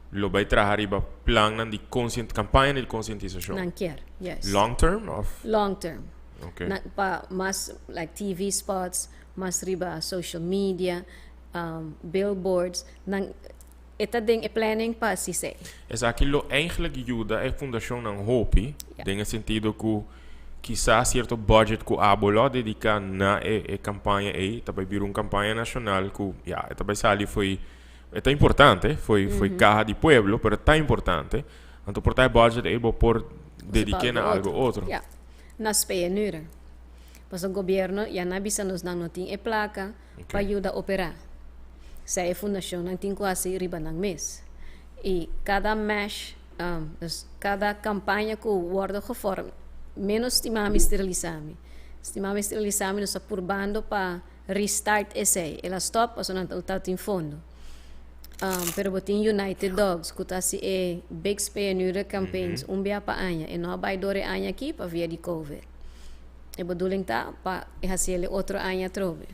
lo bay traha riba plannan di conscient campañanan di concientisacion.
Nan kier, yes.
Long term of?
Long term.
Okay.
Na, pa mas like TV spots, mas riba social media, billboards, nan e ta den e planning pa haci esey.
Esaki lo eigenlijk yuda e fundacionnan hopi den e sentido cu kisas cierto budget cu abo lo a dedica na e e campaña ey ta bay bira un campaña nacional cu ya e ta bay sali fo'i e ta importante fo'i fo'i caha di pueblo pero ta importante anto por ta e budget ey bo por dedique na algo otro.
Ya, na speenuren. Pasobra gobierno ya na bisa nos nan no tin e placa pa yuda opera. Sea e fundacionnan tin cu haci riba nan mes. Y cada mesh, dus cada campaña cu wordo gevormd, menos Stimami Sterilisami. Stimami Sterilisami nos ta purbando pa restart esey. El a stop pasobra nan ta tin fondo. Pero bo tin United Dogs cu ta haci e big speenuren campaigns un bia pa aña. E no a bay door e aña aki pa via di covid. E bedoeling ta pa e haci el e otro aña atrobe.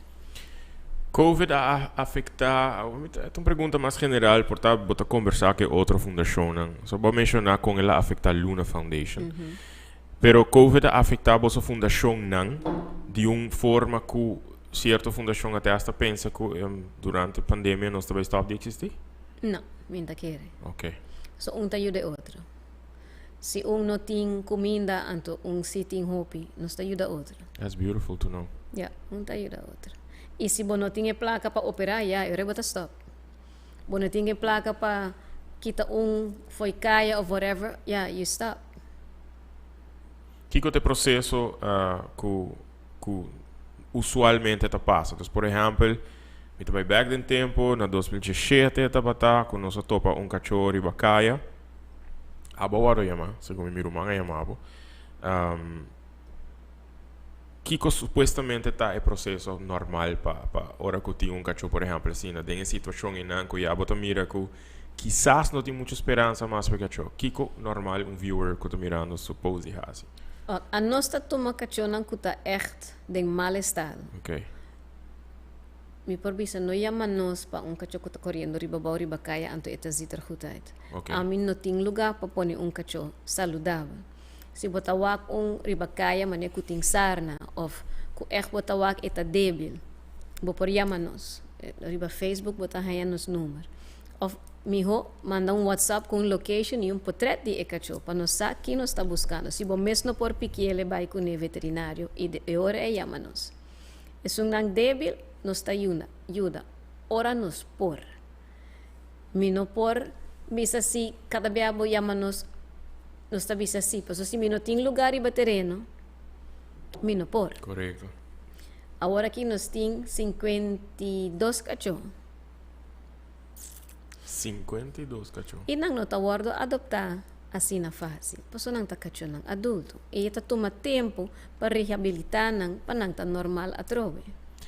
Covid a afecta, e ta un pregunta mas general, por ta bo ta conversa cu e otro fundacionnan. So bo a menciona con el a afecta Luna Foundation. Pero Covid a afecta boso fundacionnan di un forma cu cierto fundacion a te hasta pensa cu durante pandemia nos ta bay stop di existi?
No, mi no ta kere.
Ok.
So un ta yuda e otro. Si un no tin cuminda anto un si tin hopi, nos ta yuda otro.
That's beautiful to know.
Ya, un ta yuda otro. Y si bo no tin e placa pa opera, ya, e ora bo ta stop. Bo no tin e placa pa kita un fo'i caya of whatever, ya, you stop.
Kico ta e proceso cu cu usualmente ta pasa? Dus por ehempel, mi ta bay bek den tempo, na 2017 tabata cu nos a topa un cacho riba caya. Abo a wòrdu yamá, segun mi ruman a yamá bo. Kiko supuestamente ta e proseso normal pa pa ora ku tin un kachó, por ehèmpel, asina den e situashon einan ku ya bo ta mira ku kisas no tin muchu speransa mas pa e kachó? Kiko normal un viewer ku ta mirando suppose di hasi?
Anos ta tuma kachónan ku ta ègt den mal estado.
Okay.
Mi por bisa no yama nos pa un kachó ku ta koriendo riba bou riba kaya anto e ta ziet er goed uit. Ami no tin lugá pa pone un kachó saludabel. Si bo ta wak un riba kaya manera ku tin sarna òf ku ègt bo ta wak e ta débil, bo por yama nos. Riba Facebook bo ta haña nos number. Òf mihó manda un WhatsApp ku un location i un potrèt di e kachó pa nos sa ki nos ta buskando. Si bo mes no por piki'el e bai kuné veterinario i e ora e yama nos. Esunnan débil nos ta yuna, yuda, ora nos por. Mi no por bisa si kada bia bo yama nos, nos ta bisa si, pasobra si mi no tin lugá riba tereno, mi no por.
Korekto.
Awor aki nos tin 52 kachó.
52 kachó.
I nan no ta wòrdu adoptá asina fásil, pasobra nan ta kachónan adulto i e ta tuma tempu pa rehabilitá nan pa nan ta normal atrobe.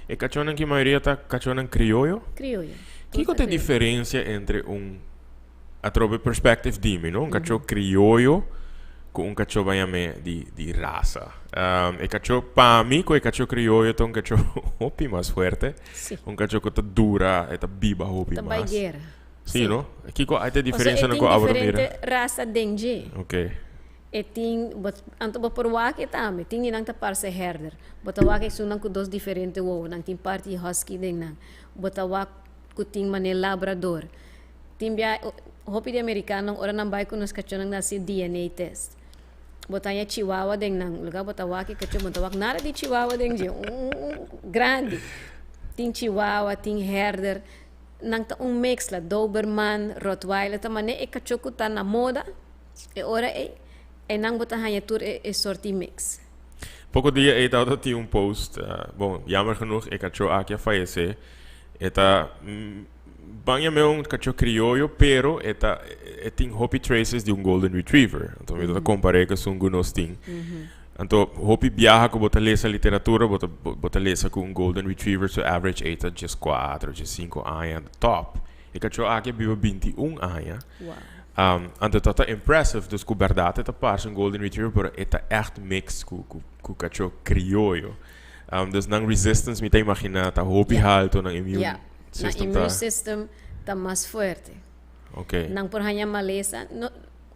E kachónan ki mayoria ta kachónan krioyo?
Krioyo.
Kiko ta e diferensia entre un, atrobe perspective di mi, no, un kachó krioyo ku un kachó ban yam'é di di rasa? E kachó pa mi ku e kachó krioyo ta un kachó hopi mas fuerte.
Sí.
Un kachó ku ta dura, e ta biba hopi
Ta bai
mas.
guera.
Sí, no? Kiko ta e
Pasobra e
diferensianan
tin
ku abo ta mira?
diferente rasa den dje.
Ok.
E tin, bo, anto bo por wak e tambe. Tin di nan ta parse herder. Bo ta wak esunnan ku dos diferente wowo. Nan tin parti di husky den nan. Bo ta wak ku tin manera labrador. Tin bia, hopi di amerikanonan ora nan bai ku nos kachónan nan hasi DNA test. Bo ta haña chihuahua den nan lugar bo ta wak e kachó bo no ta wak nada di chihuahua den dje un un grandi. Tin chihuahua, tin herder. Nan ta un mezcla, doberman, rottweiler ta manera e kachó ku ta na moda e ora ei, einan bo ta haña tur e e sorti mix.
Poko dia ei tabata tin un post, bon, jammer genoeg e kachó aki a fayesé. E ta Ban yam'é un kachó krioyo, pero e ta e tin hopi traces di un golden retriever. Anto mi ta kompar'é ku esun ku nos tin. Anto, hopi biaha ku bo ta lesa literatura, bo ta lesa ku un golden retriever su average age ta 14, 5 aña, top. E kachó aki a biba 21 aña. Anto ta impressive, dus ku berdat ta parse un golden retriever, pero e ta echt mix ku kachó krioyo. Dus nan resistance, mi ta imaginá, ta hopi haltu, nan immune
system
ta
immune system ta mas fuerte. Nan por haña malesa, no,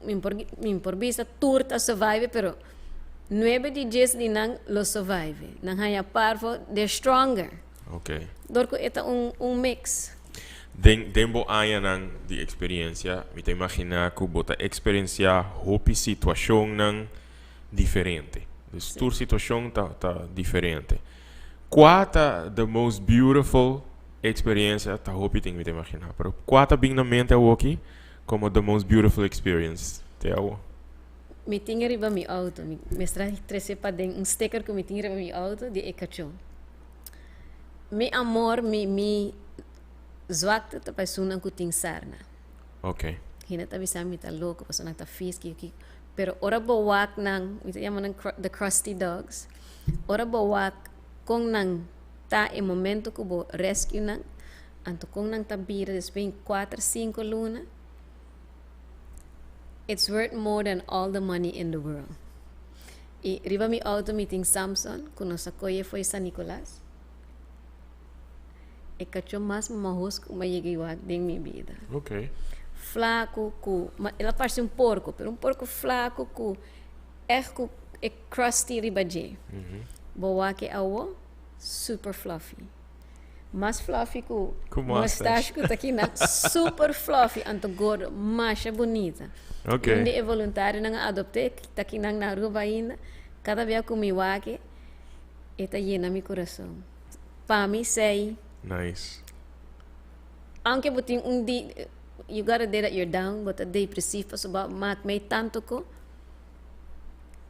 mi por bisa tur ta survive, pero 9 di 10 di nan lo survive. Nan haña parvo, they're stronger. Dor ku e ta un mix.
Den bo añanan di eksperensia, mi ta imaginá ku bo ta eksperensiá hopi situashonnan diferente. Dus tur situashon ta diferente. Kua ta the most beautiful experience? Ta hopi ting, mi ta imaginá. Pero kua ta bin na mente awoki komo the most beautiful experience te awo?
Mi tin riba mi outo, mi mester trese paden un sticker ku mi tin riba mi outo di e kachó. Mi amor, mi zwakte ta pa esunnan ku tin sarna. Hende ta bisa mi ta loko, pasobra nan ta vies, ki. Pero ora bo wak nan, mi ta yama nan the crusty dogs. Ora bo wak kon nan ta e momento ku bo rescue nan, anto kon nan ta bira despues 4, 5 luna, it's worth more than all the money in the world. I riba mi outo mi tin Samson, ku nos a kohe for di San Nicolas. E kachó mas mahos ku m'a yega wak den mi bida. Flaku ku, el a parse un porko, pero un porko flaku ku echt ku e crusty riba dje. Bo wak e awo, super fluffy. Mas fluffy ku
Ku
mustache
mustache.
ku ta aki na super fluffy, anto gordo, masha bunita. Un di e voluntarionan a adopt'é, ta aki nan na Aruba ainda. Kada bia ku mi wak e, e ta yena mi kurason. Pa mi sei, aunke bo tin un di, you got a day that you're down, bo ta depresief pasobra bo mak mei tantu ku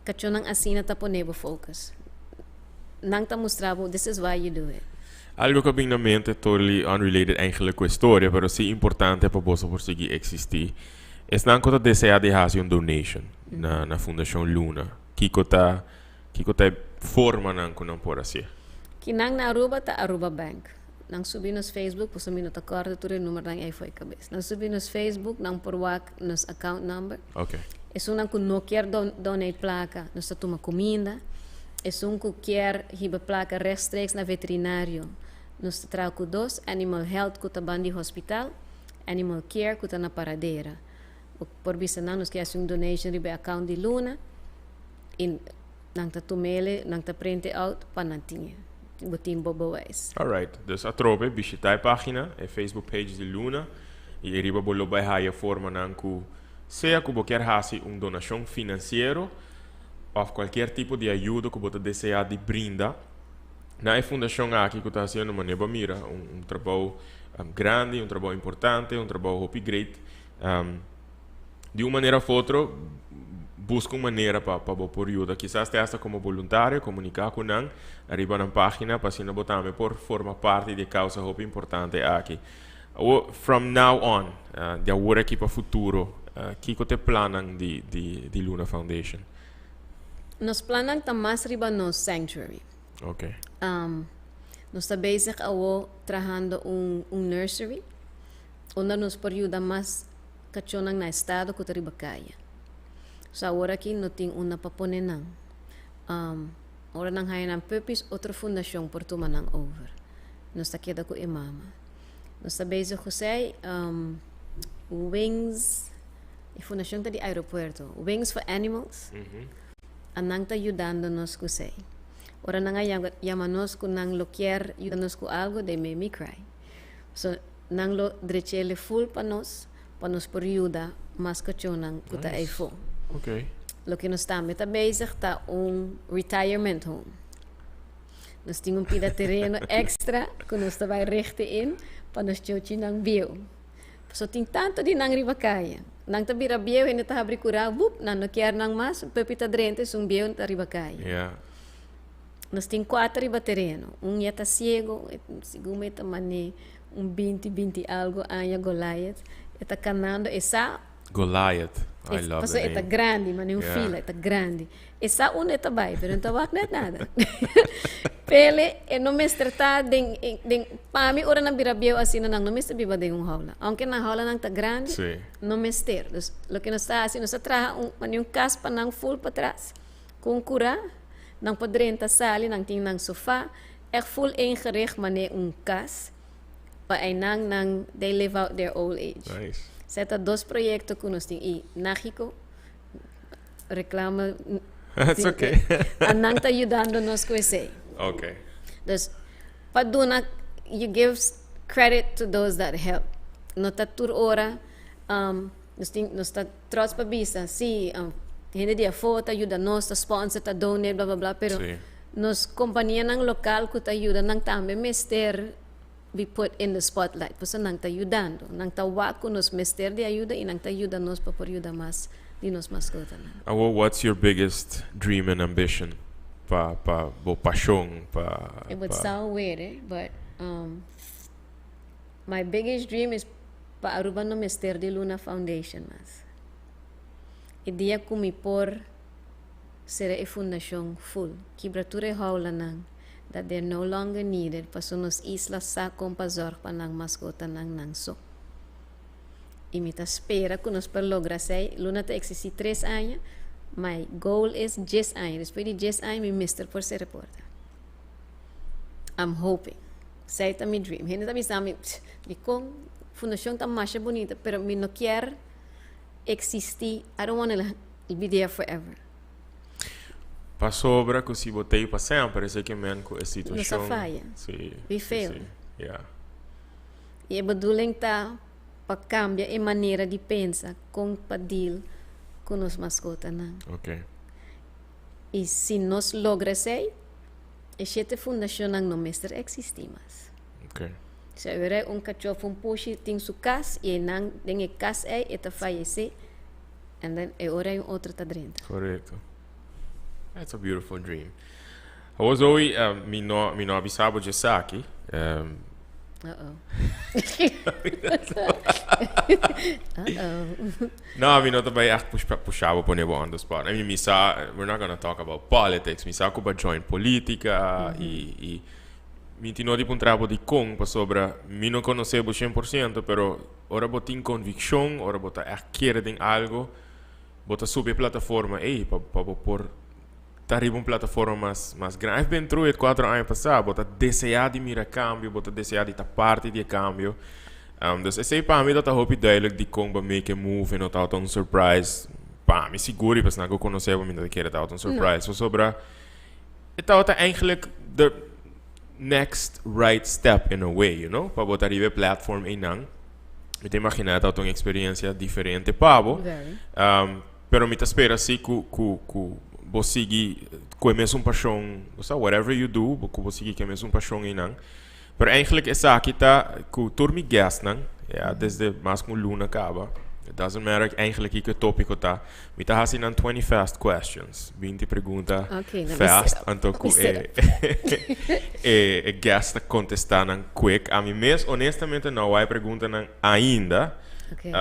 kachónan asina ta pone bo focus. Nan ta mustra bo, this is why you do it.
Algo ku a bin na mente, totally unrelated eigenlijk ku e storia, pero sí importante pa boso por sigui eksistí. Esnan ku ta deseá di hasi un donation na Fundashon Luna, kiko ta formanan ku nan por hasi?
Ki nan na Aruba ta Aruba Bank. Nan subi nos Facebook, pasobra mi no ta kòrda tur e numbernan ei for di kabes. Nan subi nos Facebook, nan por wak nos account number. Esunnan ku no kier donate plaka, nos ta tuma kuminda. Esun ku kier hiba plaka rechtstreeks na veterinario, nos ta traha ku dos: Animal Health ku ta ban di hospital, Animal Care ku ta na Paradera. Bo por bisa nan nos kier hasi un donation riba e account di Luna i nan ta tum'é, nan ta print out pa nan tin bo tin bo bewijs.
Alright, dus atrobe, bishitá e página, e Facebook page di Luna, i riba bo lo bai haya formanan ku sea ku bo kier hasi un donashon finansiero òf kualkier tipo di ayuda ku bo ta deseá di brinda na e fundashon aki ku ta hasiendo, manera bo mira, un trabou grandi, un trabou importante, un trabou hopi great. Di un manera òf otro, buska un manera pa bo por yuda. Kisas te hasta komo voluntario, komuniká ku nan riba nan página pa asina bo tambe por forma parti di e kousa hopi importante aki. Awo, from now on, di awor aki pa futuro, kiko ta e plannan di Luna Foundation?
Nos plannan ta mas riba nos sanctuary. Nos ta bezig awo trahando un nursery, unda nos por yuda mas kachónan na estado ku ta riba kaya. So awor aki no tin unda pa pone nan. Ora nan haña nan puppies, otro fundashon por tuma nan over. Nos ta keda ku e mama. Nos ta bezig ku esei, Wings, e fundashon ta di aeropuerto, Wings for Animals, a nan ta yudando nos ku esei. Ora nan a yama nos ku nan lo kier yuda nos ku algo, they made me cry. So nan lo drech'é full pa nos por yuda mas kachónan ku ta eifó. Loke nos tambe ta bezig ta un retirement home. Nos tin un pida tereno extra ku nos ta bai richten in pa nos chochinan bieu. So tin tantu di nan riba kaya. Nan ta bira bieu, hende ta habri kurá, wup, nan no kier nan mas, puppy ta drenta, esun bieu ta riba kaya. Nos tin kuater riba tereno. Un ya ta siego, segun mi ta man'é un 20, 20 algu aña, Goliath. E ta kanando, e sa.
Goliath. I love
Paso
the
e ta
name.
grandi, mane un fila, e ta grandi. E sa unda e ta bai, pero e no ta wak net nada. Pele, e no mester ta den, den, pa mi ora nan bira bieu asina nan no mester biba den un haula. Aunke nan haulanan ta grandi, no mester. Dus loke nos ta hasi, nos ta traha un, mane un kas pa nan ful patras, ku un kurá, nan por drenta sali, nan tin nan sofá, ègt ful ingericht mane un kas. Pa einan nan they live out their old age.
Nice.
Esei ta dos proyecto cu nos tin y Nagico reclama
It's okay.
a nan ta yudando nos cu esei.
Okay.
Dus pa duna you give credit to those that help. No ta tur ora um, nos tin nos ta trots pa bisa si um, hende di afo ta yuda nos, ta sponsor, ta donate bla bla bla pero
Sí.
Nos kompanianan lokal ku ta yuda nan tambe mester be put in the spotlight pasobra nan ta yudando. Nan ta wak ku nos mester di ayuda i nan ta yuda nos pa por yuda mas di nos maskotanan.
Awor what's your biggest dream and ambition pa pa bo pashon pa
It would
pa.
sound weird eh but my biggest dream is pa Aruba no mester di Luna Foundation mas. E dia ku mi por Sera e fundashon ful. Kibra tur e houlanan that they're no longer needed paso nos isla sa kon pa zorg pa nan maskotanan nan so. I mi ta spera ku nos por logra esei. Luna ta eksistí tres aña, my goal is djes aña. Despues di djes aña mi mester por sera porta. I'm hoping. Esei ta mi dream. Hende ta bisa mi, Dikon fundashon ta masha bunita pero mi no kier eksistí. I don't wanna be there forever.
Pasobra ku si bo t'ei pa semper, esei ke men ku e situashon.
Nos a faya.
Sí.
We fail.
Sí, yeah.
I e bedoeling ta pa kambia e manera di pensa kon pa deal ku nos maskotanan.
Ok.
I si nos logra esei, e shete fundashonnan no mester eksistí mas.
Ok.
Si awor un kachó of un pushi tin su kas i einan den e kas ei e ta fayesé, And then e ora un otro ta drenta.
Correcto. That's a beautiful dream. Awor Zoe, uh, mi no, mi no a bisa bo dje esaki.
Uh-oh. Uh-oh.
No, mi no ta bay echt push, pusha bo pone bo on the spot. I mean, mi sa, we're not gonna talk about politics. Mi sa ku b'a join politica i mi tin no di puntra bo di kon pasobra mi no conoce bo 100%, pero ora bo tin conviccion, ora bo ta echt kere den algo, bo ta subi e plataforma ey pa pa bo por ta riba un plataforma mas mas grandi. I've been through it cuatro aña pasa. Bo ta desea di mira cambio, bo ta desea di ta parti di e cambio. Dus esey pa mi ta hopi duidelijk di con bo make a move y no tabata un surprise. Pa mi sigur y pa esnan cu conoce bo mi no ta kere tabata un surprise. Pasobra e tabata eigenlijk the next right step in a way, you know, pa bo ta riba e platform einan. Mi ta imagina tabata un experiencia diferente pa bo.
Very.
Pero mi ta spera si cu cu cu bo sigui cu e mesun pasion, bo sa, whatever you do, bo cu bo sigui cu e mesun pasion einan. Pero eigenlijk esaki ta cu tur mi guestnan, ya, desde mas cu un luna caba, it doesn't matter eigenlijk kico e topico ta, mi ta haci nan 20 fast questions, 20 pregunta
Okay, na mi
fast,
set up.
anto cu
Mi set
e e e guest ta contesta nan quick. Ami mes honestamente no wou e preguntanan ainda,
Okay.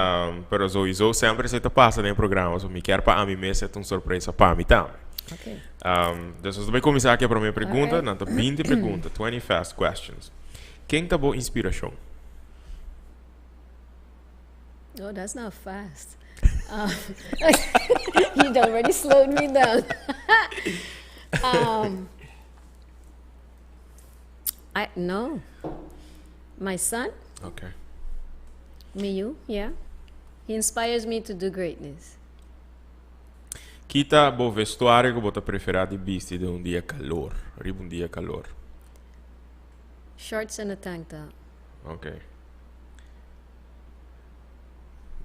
Pero sowieso semper esey ta pasa den e programa, so mi kier pa ami mes e ta un sorpresa pa mi tambe.
Okay.
Dus nos ta bay cuminsa aki e prome pregunta,
Alright.
nan ta 20 pregunta, 20 fast questions. Ken ta bo inspiracion?
Oh, that's not fast. You already slowed me down. I no. My son.
Okay.
Miyu, yeah. He inspires me to do greatness.
Ki ta bo vestuario ku bo ta preferá di bisti den un dia kalor, riba un dia kalor?
Shorts and a tank top.
Okay.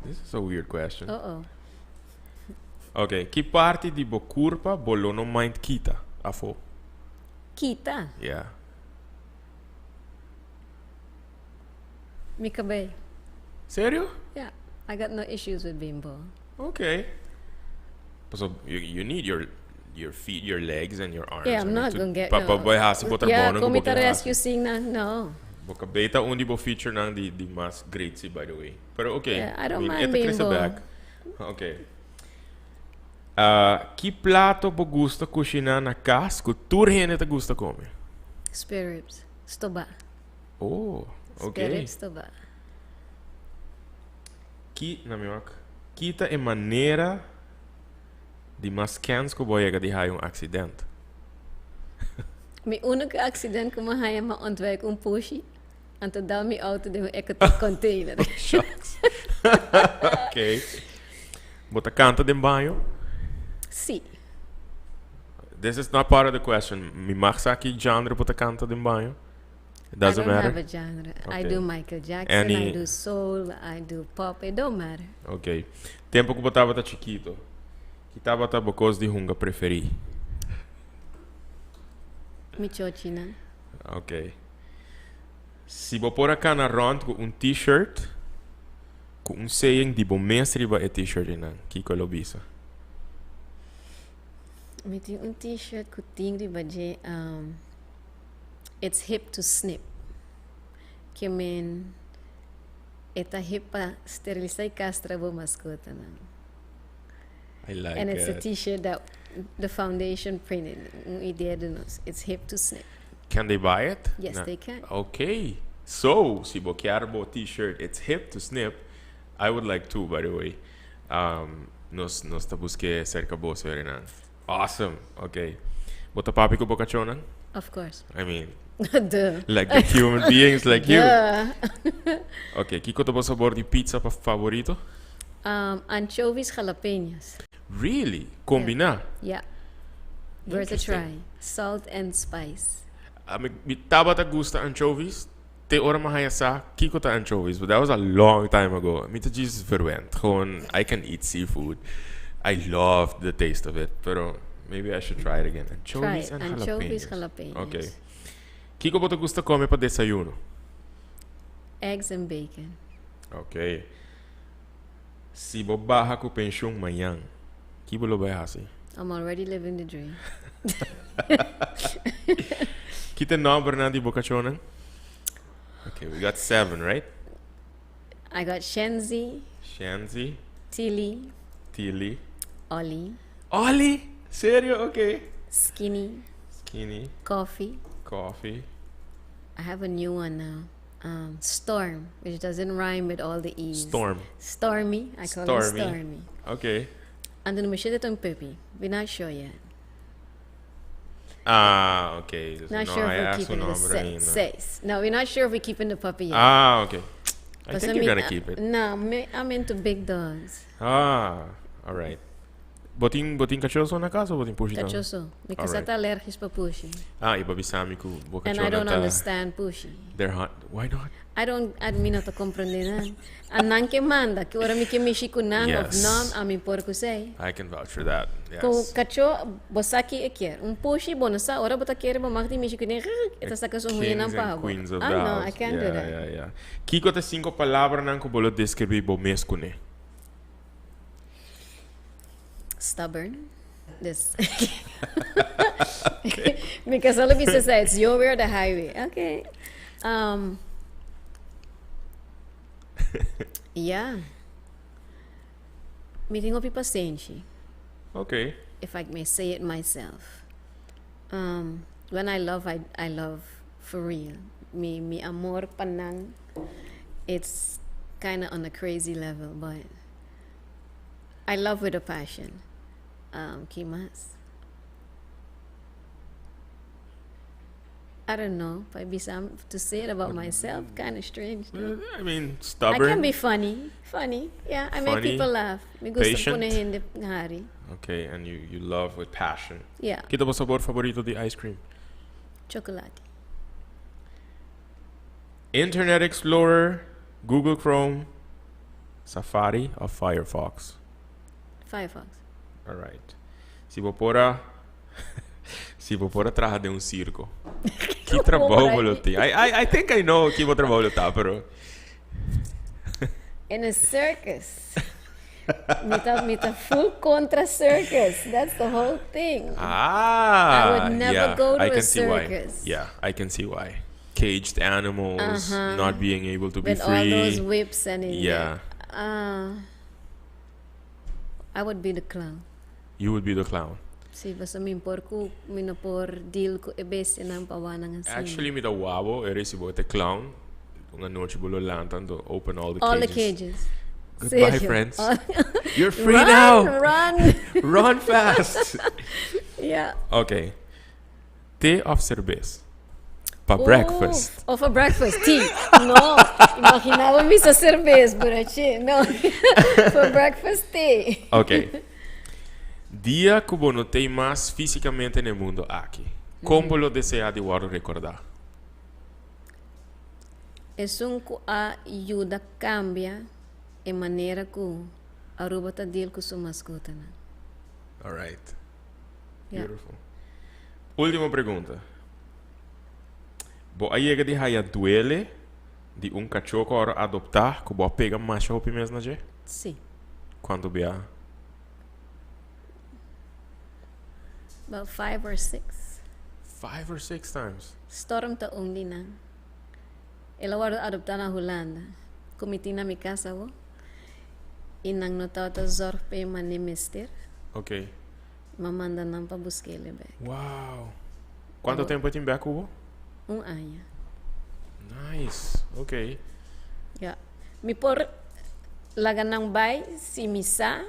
This is a weird question.
Uh-oh.
Okay, ki parti di bo kurpa bo lo no mind kita afó?
Kita?
Yeah.
Mi kabei.
Serio?
Yeah, I got no issues with being bald.
Okay. Paso you, you need your your feet, your legs and your arms.
Yeah, I'm not gonna get
Pa pa
no.
bo hasi bo
Yeah,
trabounan ku
kon
bo
mi ta
ke
rescue
hasi.
sin nan, no.
Bo kabei ta un di bo featurenan di di mas great si by the way. Pero okay,
Yeah, I don't
I mean,
mind
e ta
being
crece
bald.
back. Ok. Uh, ki plato bo gusta kushiná na kas ku tur hende ta gusta kome?
Spare ribs. Stobá.
Oh, ok.
Spare ribs stobá.
Ki, na mi wak, ki ta e manera di mas kens ku bo a yega di haya un aksident?
Mi úniko aksident ku mi a haya mi a ontwijk un pushi, anto dal mi outo den un ecotec container.
Shucks. Ok. Bo ta kanta den baño?
Sí.
This is not part of the question. Mi mag sa ki genre bo ta kanta den baño? It doesn't
I don't
matter?
have a genre. I
Okay.
do Michael Jackson,
Any-
I do soul, I do pop, it don't matter.
Ok. Tempo ku bo tabata chikito, ki tabata bo kos di hunga preferí?
Mi chochinan.
Ok. Si bo por a kana rònt ku un t-shirt ku un saying di bo mes riba e t-shirt einan, kiko lo bisa?
Mi tin un t-shirt ku tin riba dje um, It's hip to snip. Ke men e ta hip pa sterilisa i kastra bo maskotanan.
I like
And it's a
it.
t-shirt that the foundation printed, un idea di nos. It's hip to snip.
Can they buy it?
Yes,
Na-
they can.
Okay. So, si bo kier bo t-shirt, it's hip to snip. I would like to, by the way. Um, nos, nos ta buske cerca bo, Suriname. Awesome. Okay. Bo ta papia ku bo kachónan?
Of course.
I mean,
Duh.
like the human beings like you.
Duh.
Okay, kiko ta bo sabor di pizza pa favorito?
Anchovies jalapeños.
Really? Kombiná?
Yeah. Worth a
Interesting.
try. Salt and spice.
Ami mi tabata gusta anchovies te ora mi a haña sa kiko ta anchovies, but that was a long time ago. Mi ta djis verwend. Gewoon, I can eat seafood. I love the taste of it, pero maybe I should try it again.
Try
Anchovies
it.
and
Anchovies
jalapeños.
jalapeños.
Okay. Kiko bo ta gusta come pa desayuno?
Eggs and bacon.
Okay. Si bo baha ku penshun mañan, ki bo lo bai hasi?
I'm already living the dream.
Ki ta e nombernan di bo kachónan? Okay, we got seven, right?
I got Shenzi.
Shenzi.
Tilly.
Tilly.
Ollie.
Ollie? Serio? Okay.
Skinny.
Skinny.
Coffee.
Coffee.
I have a new one now. Um, Storm, which doesn't rhyme with all the E's.
Storm.
Stormy. I call him
Stormy.
Stormy.
Okay.
Anto no mester ta un puppy. We're not sure yet.
Ah, okay. Dus
Not
no
sure if
hay
we're
su
keeping the
nombre ainda.
seis. No, we're not sure if we're keeping the puppy yet.
Ah, okay. I
Because
think
I
you're
mean,
gonna keep it.
No, me, I'm into big dogs.
Ah, all right. Bo tin, bo tin kachó so na kas of bo tin pushi tambe?
Kachó so. Mi kasá
Alright.
ta alergisch pa pushi.
Ah, i bo bisa mi ku bo
And I
kachónan
don't
ta
understand pushi.
They're hunt, why not?
I don't, I, mi no ta comprende nan. A nan ke manda, ki ora mi ke mishi ku nan of
Yes.
no, a mi por ku sei.
I can vouch for that, yes.
Ku kachó, bo sa ki e kier. Un pushi, bo no sa, ora bo ta kere bo mag di mishi ku den, e ta saka su huña nan
Kings and
pa bo.
queens of
Ah
the
no,
house.
I can't do
Yeah,
that.
yeah, yeah. Kiko ta cinco palabranan ku bo lo describi bo mes kuné?
Stubborn. This. Mi casa lo bisa sa, it's your way or the highway. Okay. Um, yeah. Mi tin hopi pasenshi.
Okay.
If I may say it myself. Um, when I love, I, I love for real. Mi, mi amor pa nan, it's kind of on a crazy level, but I love with a passion. Um, ki mas? I don't know. Pa bisa to say it about myself, kind of strange. No?
I mean,
I
stubborn.
can be funny. Funny. Yeah, I make
Funny.
people laugh. Mi gusta
Patient.
pone hende hari.
Okay, and you, you love with passion.
Yeah.
Ki ta bo sabor favorito di ice cream?
Chocolate.
Internet Explorer, Google Chrome, Safari of Firefox?
Firefox.
Alright. Si bo por a Si bo por a traha den un circo. Ki trabou bo lo tin? I, I, I think I know ki bo trabou lo ta, pero
In a circus. Mi ta, mi ta full contra circus. That's the whole thing.
Ah,
I would never
yeah,
go to
I
a
can see why.
circus.
Yeah, I can see why. Caged animals, not being able to be
With all those
free.
whips and in
Yeah.
Ah. I would be the clown.
You would be the clown.
Si, pasobra mi por cu mi no por deal cu e bestianan pa wak nan asina.
Actually mi ta wak bo e recibo te clown. Un anochi bo lo lanta anto open all the
All the
cages.
cages.
Goodbye
Serio.
friends.
All-
You're free
run,
now.
Run,
Run fast.
Yeah.
Ok. Te of cerbes? Pa breakfast.
Oh, for breakfast, tea. No, imagina bo bisa cerbes, burachi. No, for breakfast, tea.
Ok. Dia cu bo no t'ey mas fisicamente na e mundo aki, con bo lo desea di wordo recorda?
Esun cu a yuda cambia e manera cu Aruba ta deal cu su mascotanan.
All right.
Yeah.
Beautiful. Ultimo pregunta. Bo a yega di haya duele di un cacho cu a adopta cu bo a pega masha hopi mes na dje?
Si.
Cuanto bia?
About 5 or 6.
5 or 6 times.
Storm ta un di nan. El a wordo adopta na Hulanda. Cu mi tin na mi cas awo. Y nan no tabata zorg p'e manera mester. M'a manda nan pa busk'e bek.
Wow. Cuanto tempo e tin bek cu bo?
Un aña.
Nice. Ok.
Ja. Mi por laga nan bay si mi sa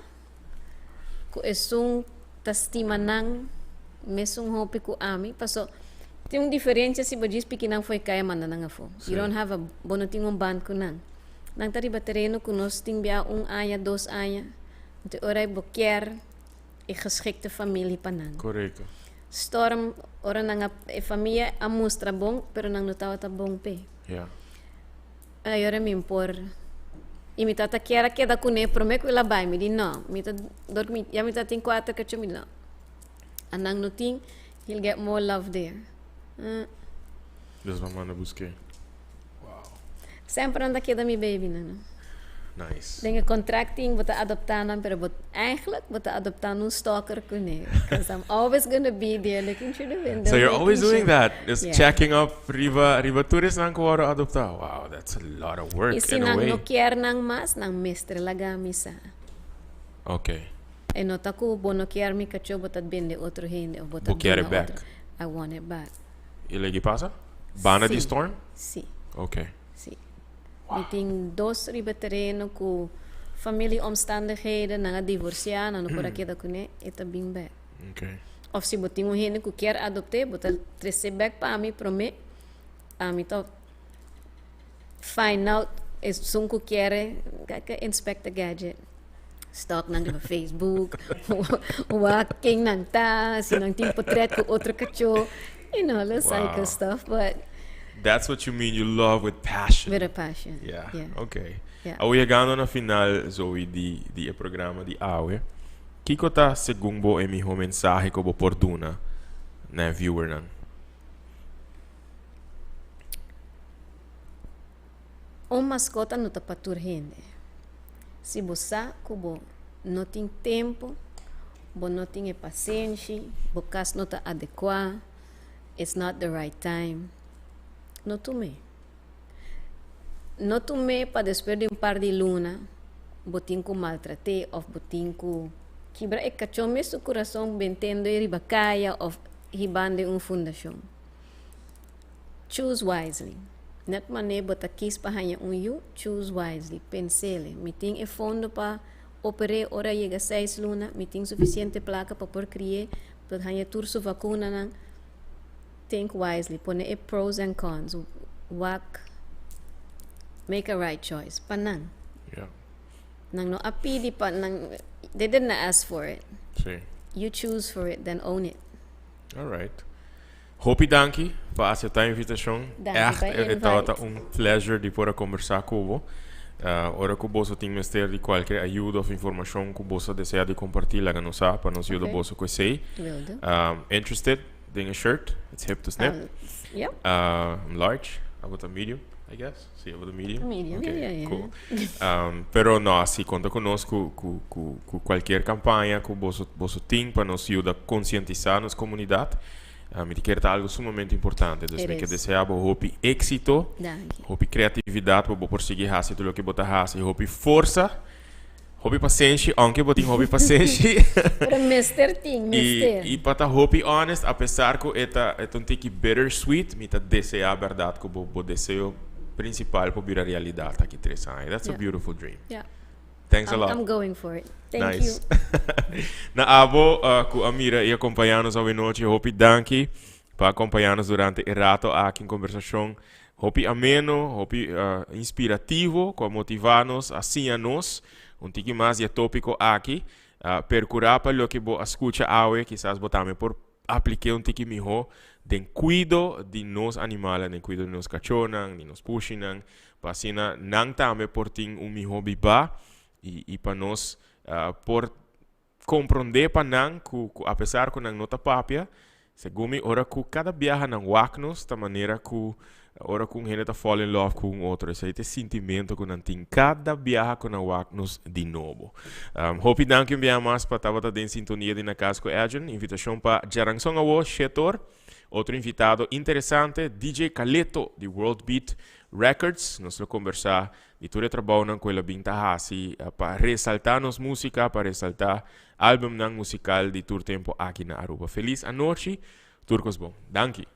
cu esun ta stima nan mesun hopi cu ami. Paso tin un diferencia si bo djis piki nan fo'i caya manda nan afo. You don't have a, bo no tin un band cu nan. Nan ta riba tereno cu nos tin bia un aña, 2 aña. Anto ora bo kier e geschikte familia pa nan. Storm, ora nan a, e famia a mustra bon, pero nan no tabata bon p'e. Ay, ora mi por. Y mi tata kier a keda cu ne, prome cu el a bay. Mi di no. Mi ta, door mi, ya mi ta tin cuater cacho, mi di no. A nan no tin, he'll get more love there.
Dus bo a manda busk'e.
Semper nan ta keda mi baby nan. No?
Nice.
Den e contract tin bo ta adopta nan, pero bo eigenlijk bo ta adopta un stalker cu ne. Because I'm always gonna be there looking through the window.
So you're
making
always doing
sure.
that. Just
Yeah.
checking up riba riba tur esnan cu a adopta. Wow, that's a lot of work
Y si
in a
nan
way.
no kier nan mas, nan mester laga mi sa. E no ta cu bo no kier mi cacho, bo ta bende otro hende of bo ta
Bo kier
duna
it back.
otro. I want it back.
Y legi pasa? Banda di
Si.
Storm?
Si. Si. Mi tin dos riba tereno cu familieomstandigheden, nan a divorcia, nan no por a keda cu ne, e ta bin back. Of si bo tin un hende cu kier adopta, bo ta trece back pa mi, prome, ami ta find out esun cu kier, kijk, inspect gadget. Stalk nan riba Facebook, wak ken nan ta, si nan tin portret cu otro cacho, little psycho stuff, but
That's what you mean you love with passion.
With a passion. Yeah. Yeah.
Awo yegando na final, Zoe, di e programa di awe. Kiko ta segun bo e miho mensahe cu bo por duna na viewer nan?
Un mascota no ta pa tur hende. Si bo sa cu bo no tin tempo, bo no tin e pasenshi, bo cas no ta adecua, it's not the right time, no tum'e. No tum'e pa despues di un par di luna, bo tin cu maltrat'e of bo tin cu kibra e cacho mes su curason bentendo e riba caya of hibando un fundacion. Choose wisely. Net manera bo ta kies pa haya un yu, choose wisely. Pens'e. Mi tin e fondo pa opera ora yega 6 luna, mi tin suficiente placa pa por cria, pa haya tur su vacuna nan. Think wisely. Pone e pros and cons. Wak make a right choice. Pa nan. Nan no a pidi pa nan, they didn't ask for it. You choose for it, then own it.
All right. Hopi danki pa acepta e invitacion.
Danki
Echt,
pa
e
invite.
tabata un pleasure di por combersa cu bo. Ora cu bo tin mester di cualkier ayudo of informacion cu bo desea di comparti, laga nos sa pa nos yuda bo cu esey.
Will do.
Interested in a shirt? It's hip to snip.
Yep.
Large, about a medium, I guess. Si, about a medium.
Medium,
Okay,
yeah.
cool. Pero no, si conta cu nos cu cualkier campaña cu boso tin pa nos yuda concientisa nos comunidad. Mi kier ta algo sumamente importante. Dus
It
mi kier
is.
desea bo hopi exito,
Danki.
hopi creatividad pa bo por sigui haci tur loke bo ta haci, hopi forsa. Hopi pasenshi, aunke bo tin hopi pasenshi.
Pero mester tin, mester.
Y pa ta hopi honest, a pesar cu e ta e ta un tiki bittersweet, mi ta desea berdad cu bo bo deseo principal por bira realidad aki tres aña. That's a beautiful dream.
Yeah.
Thanks a lot.
I'm going for it. Thank
nice.
you.
Na abo cu a mira y acompaña nos awe nochi, hopi danki pa acompaña nos durante e rato aki en conversacion hopi ameno, hopi inspirativo cu a motiva nos, a siña nos un tiki mas di e topico aki. Percura pa loke bo a scucha awe, kisas bo tambe por aplik'é un tiki mihó den kuido di nos animalnan, den kuido di nos kachónan, di nos pushinan, pa asina nan tambe por tin un mihó bibá i i pa nos por komprondé pa nan ku ku apesar ku nan no ta papia, segun mi ora ku kada biaha nan wak nos ta manera ku ora ku un hende ta fall in love ku un otro, esei ta e sintimento ku nan tin kada biaha ku nan wak nos di nobo. Hopi danki un biaha mas pa tabata den sintonia di Na Cas ku Edjean. Invitashon pa djaranson awo, shetor. Otro invitado interesante, DJ Caleto di World Beat Records. Nos lo kombersá di tur e trabounan ku el a bin ta hasi pa resaltá nos músika, pa resaltá álbumnan musikal di tur tempu aki na Aruba. Felis anochi, tur kos bon. Danki.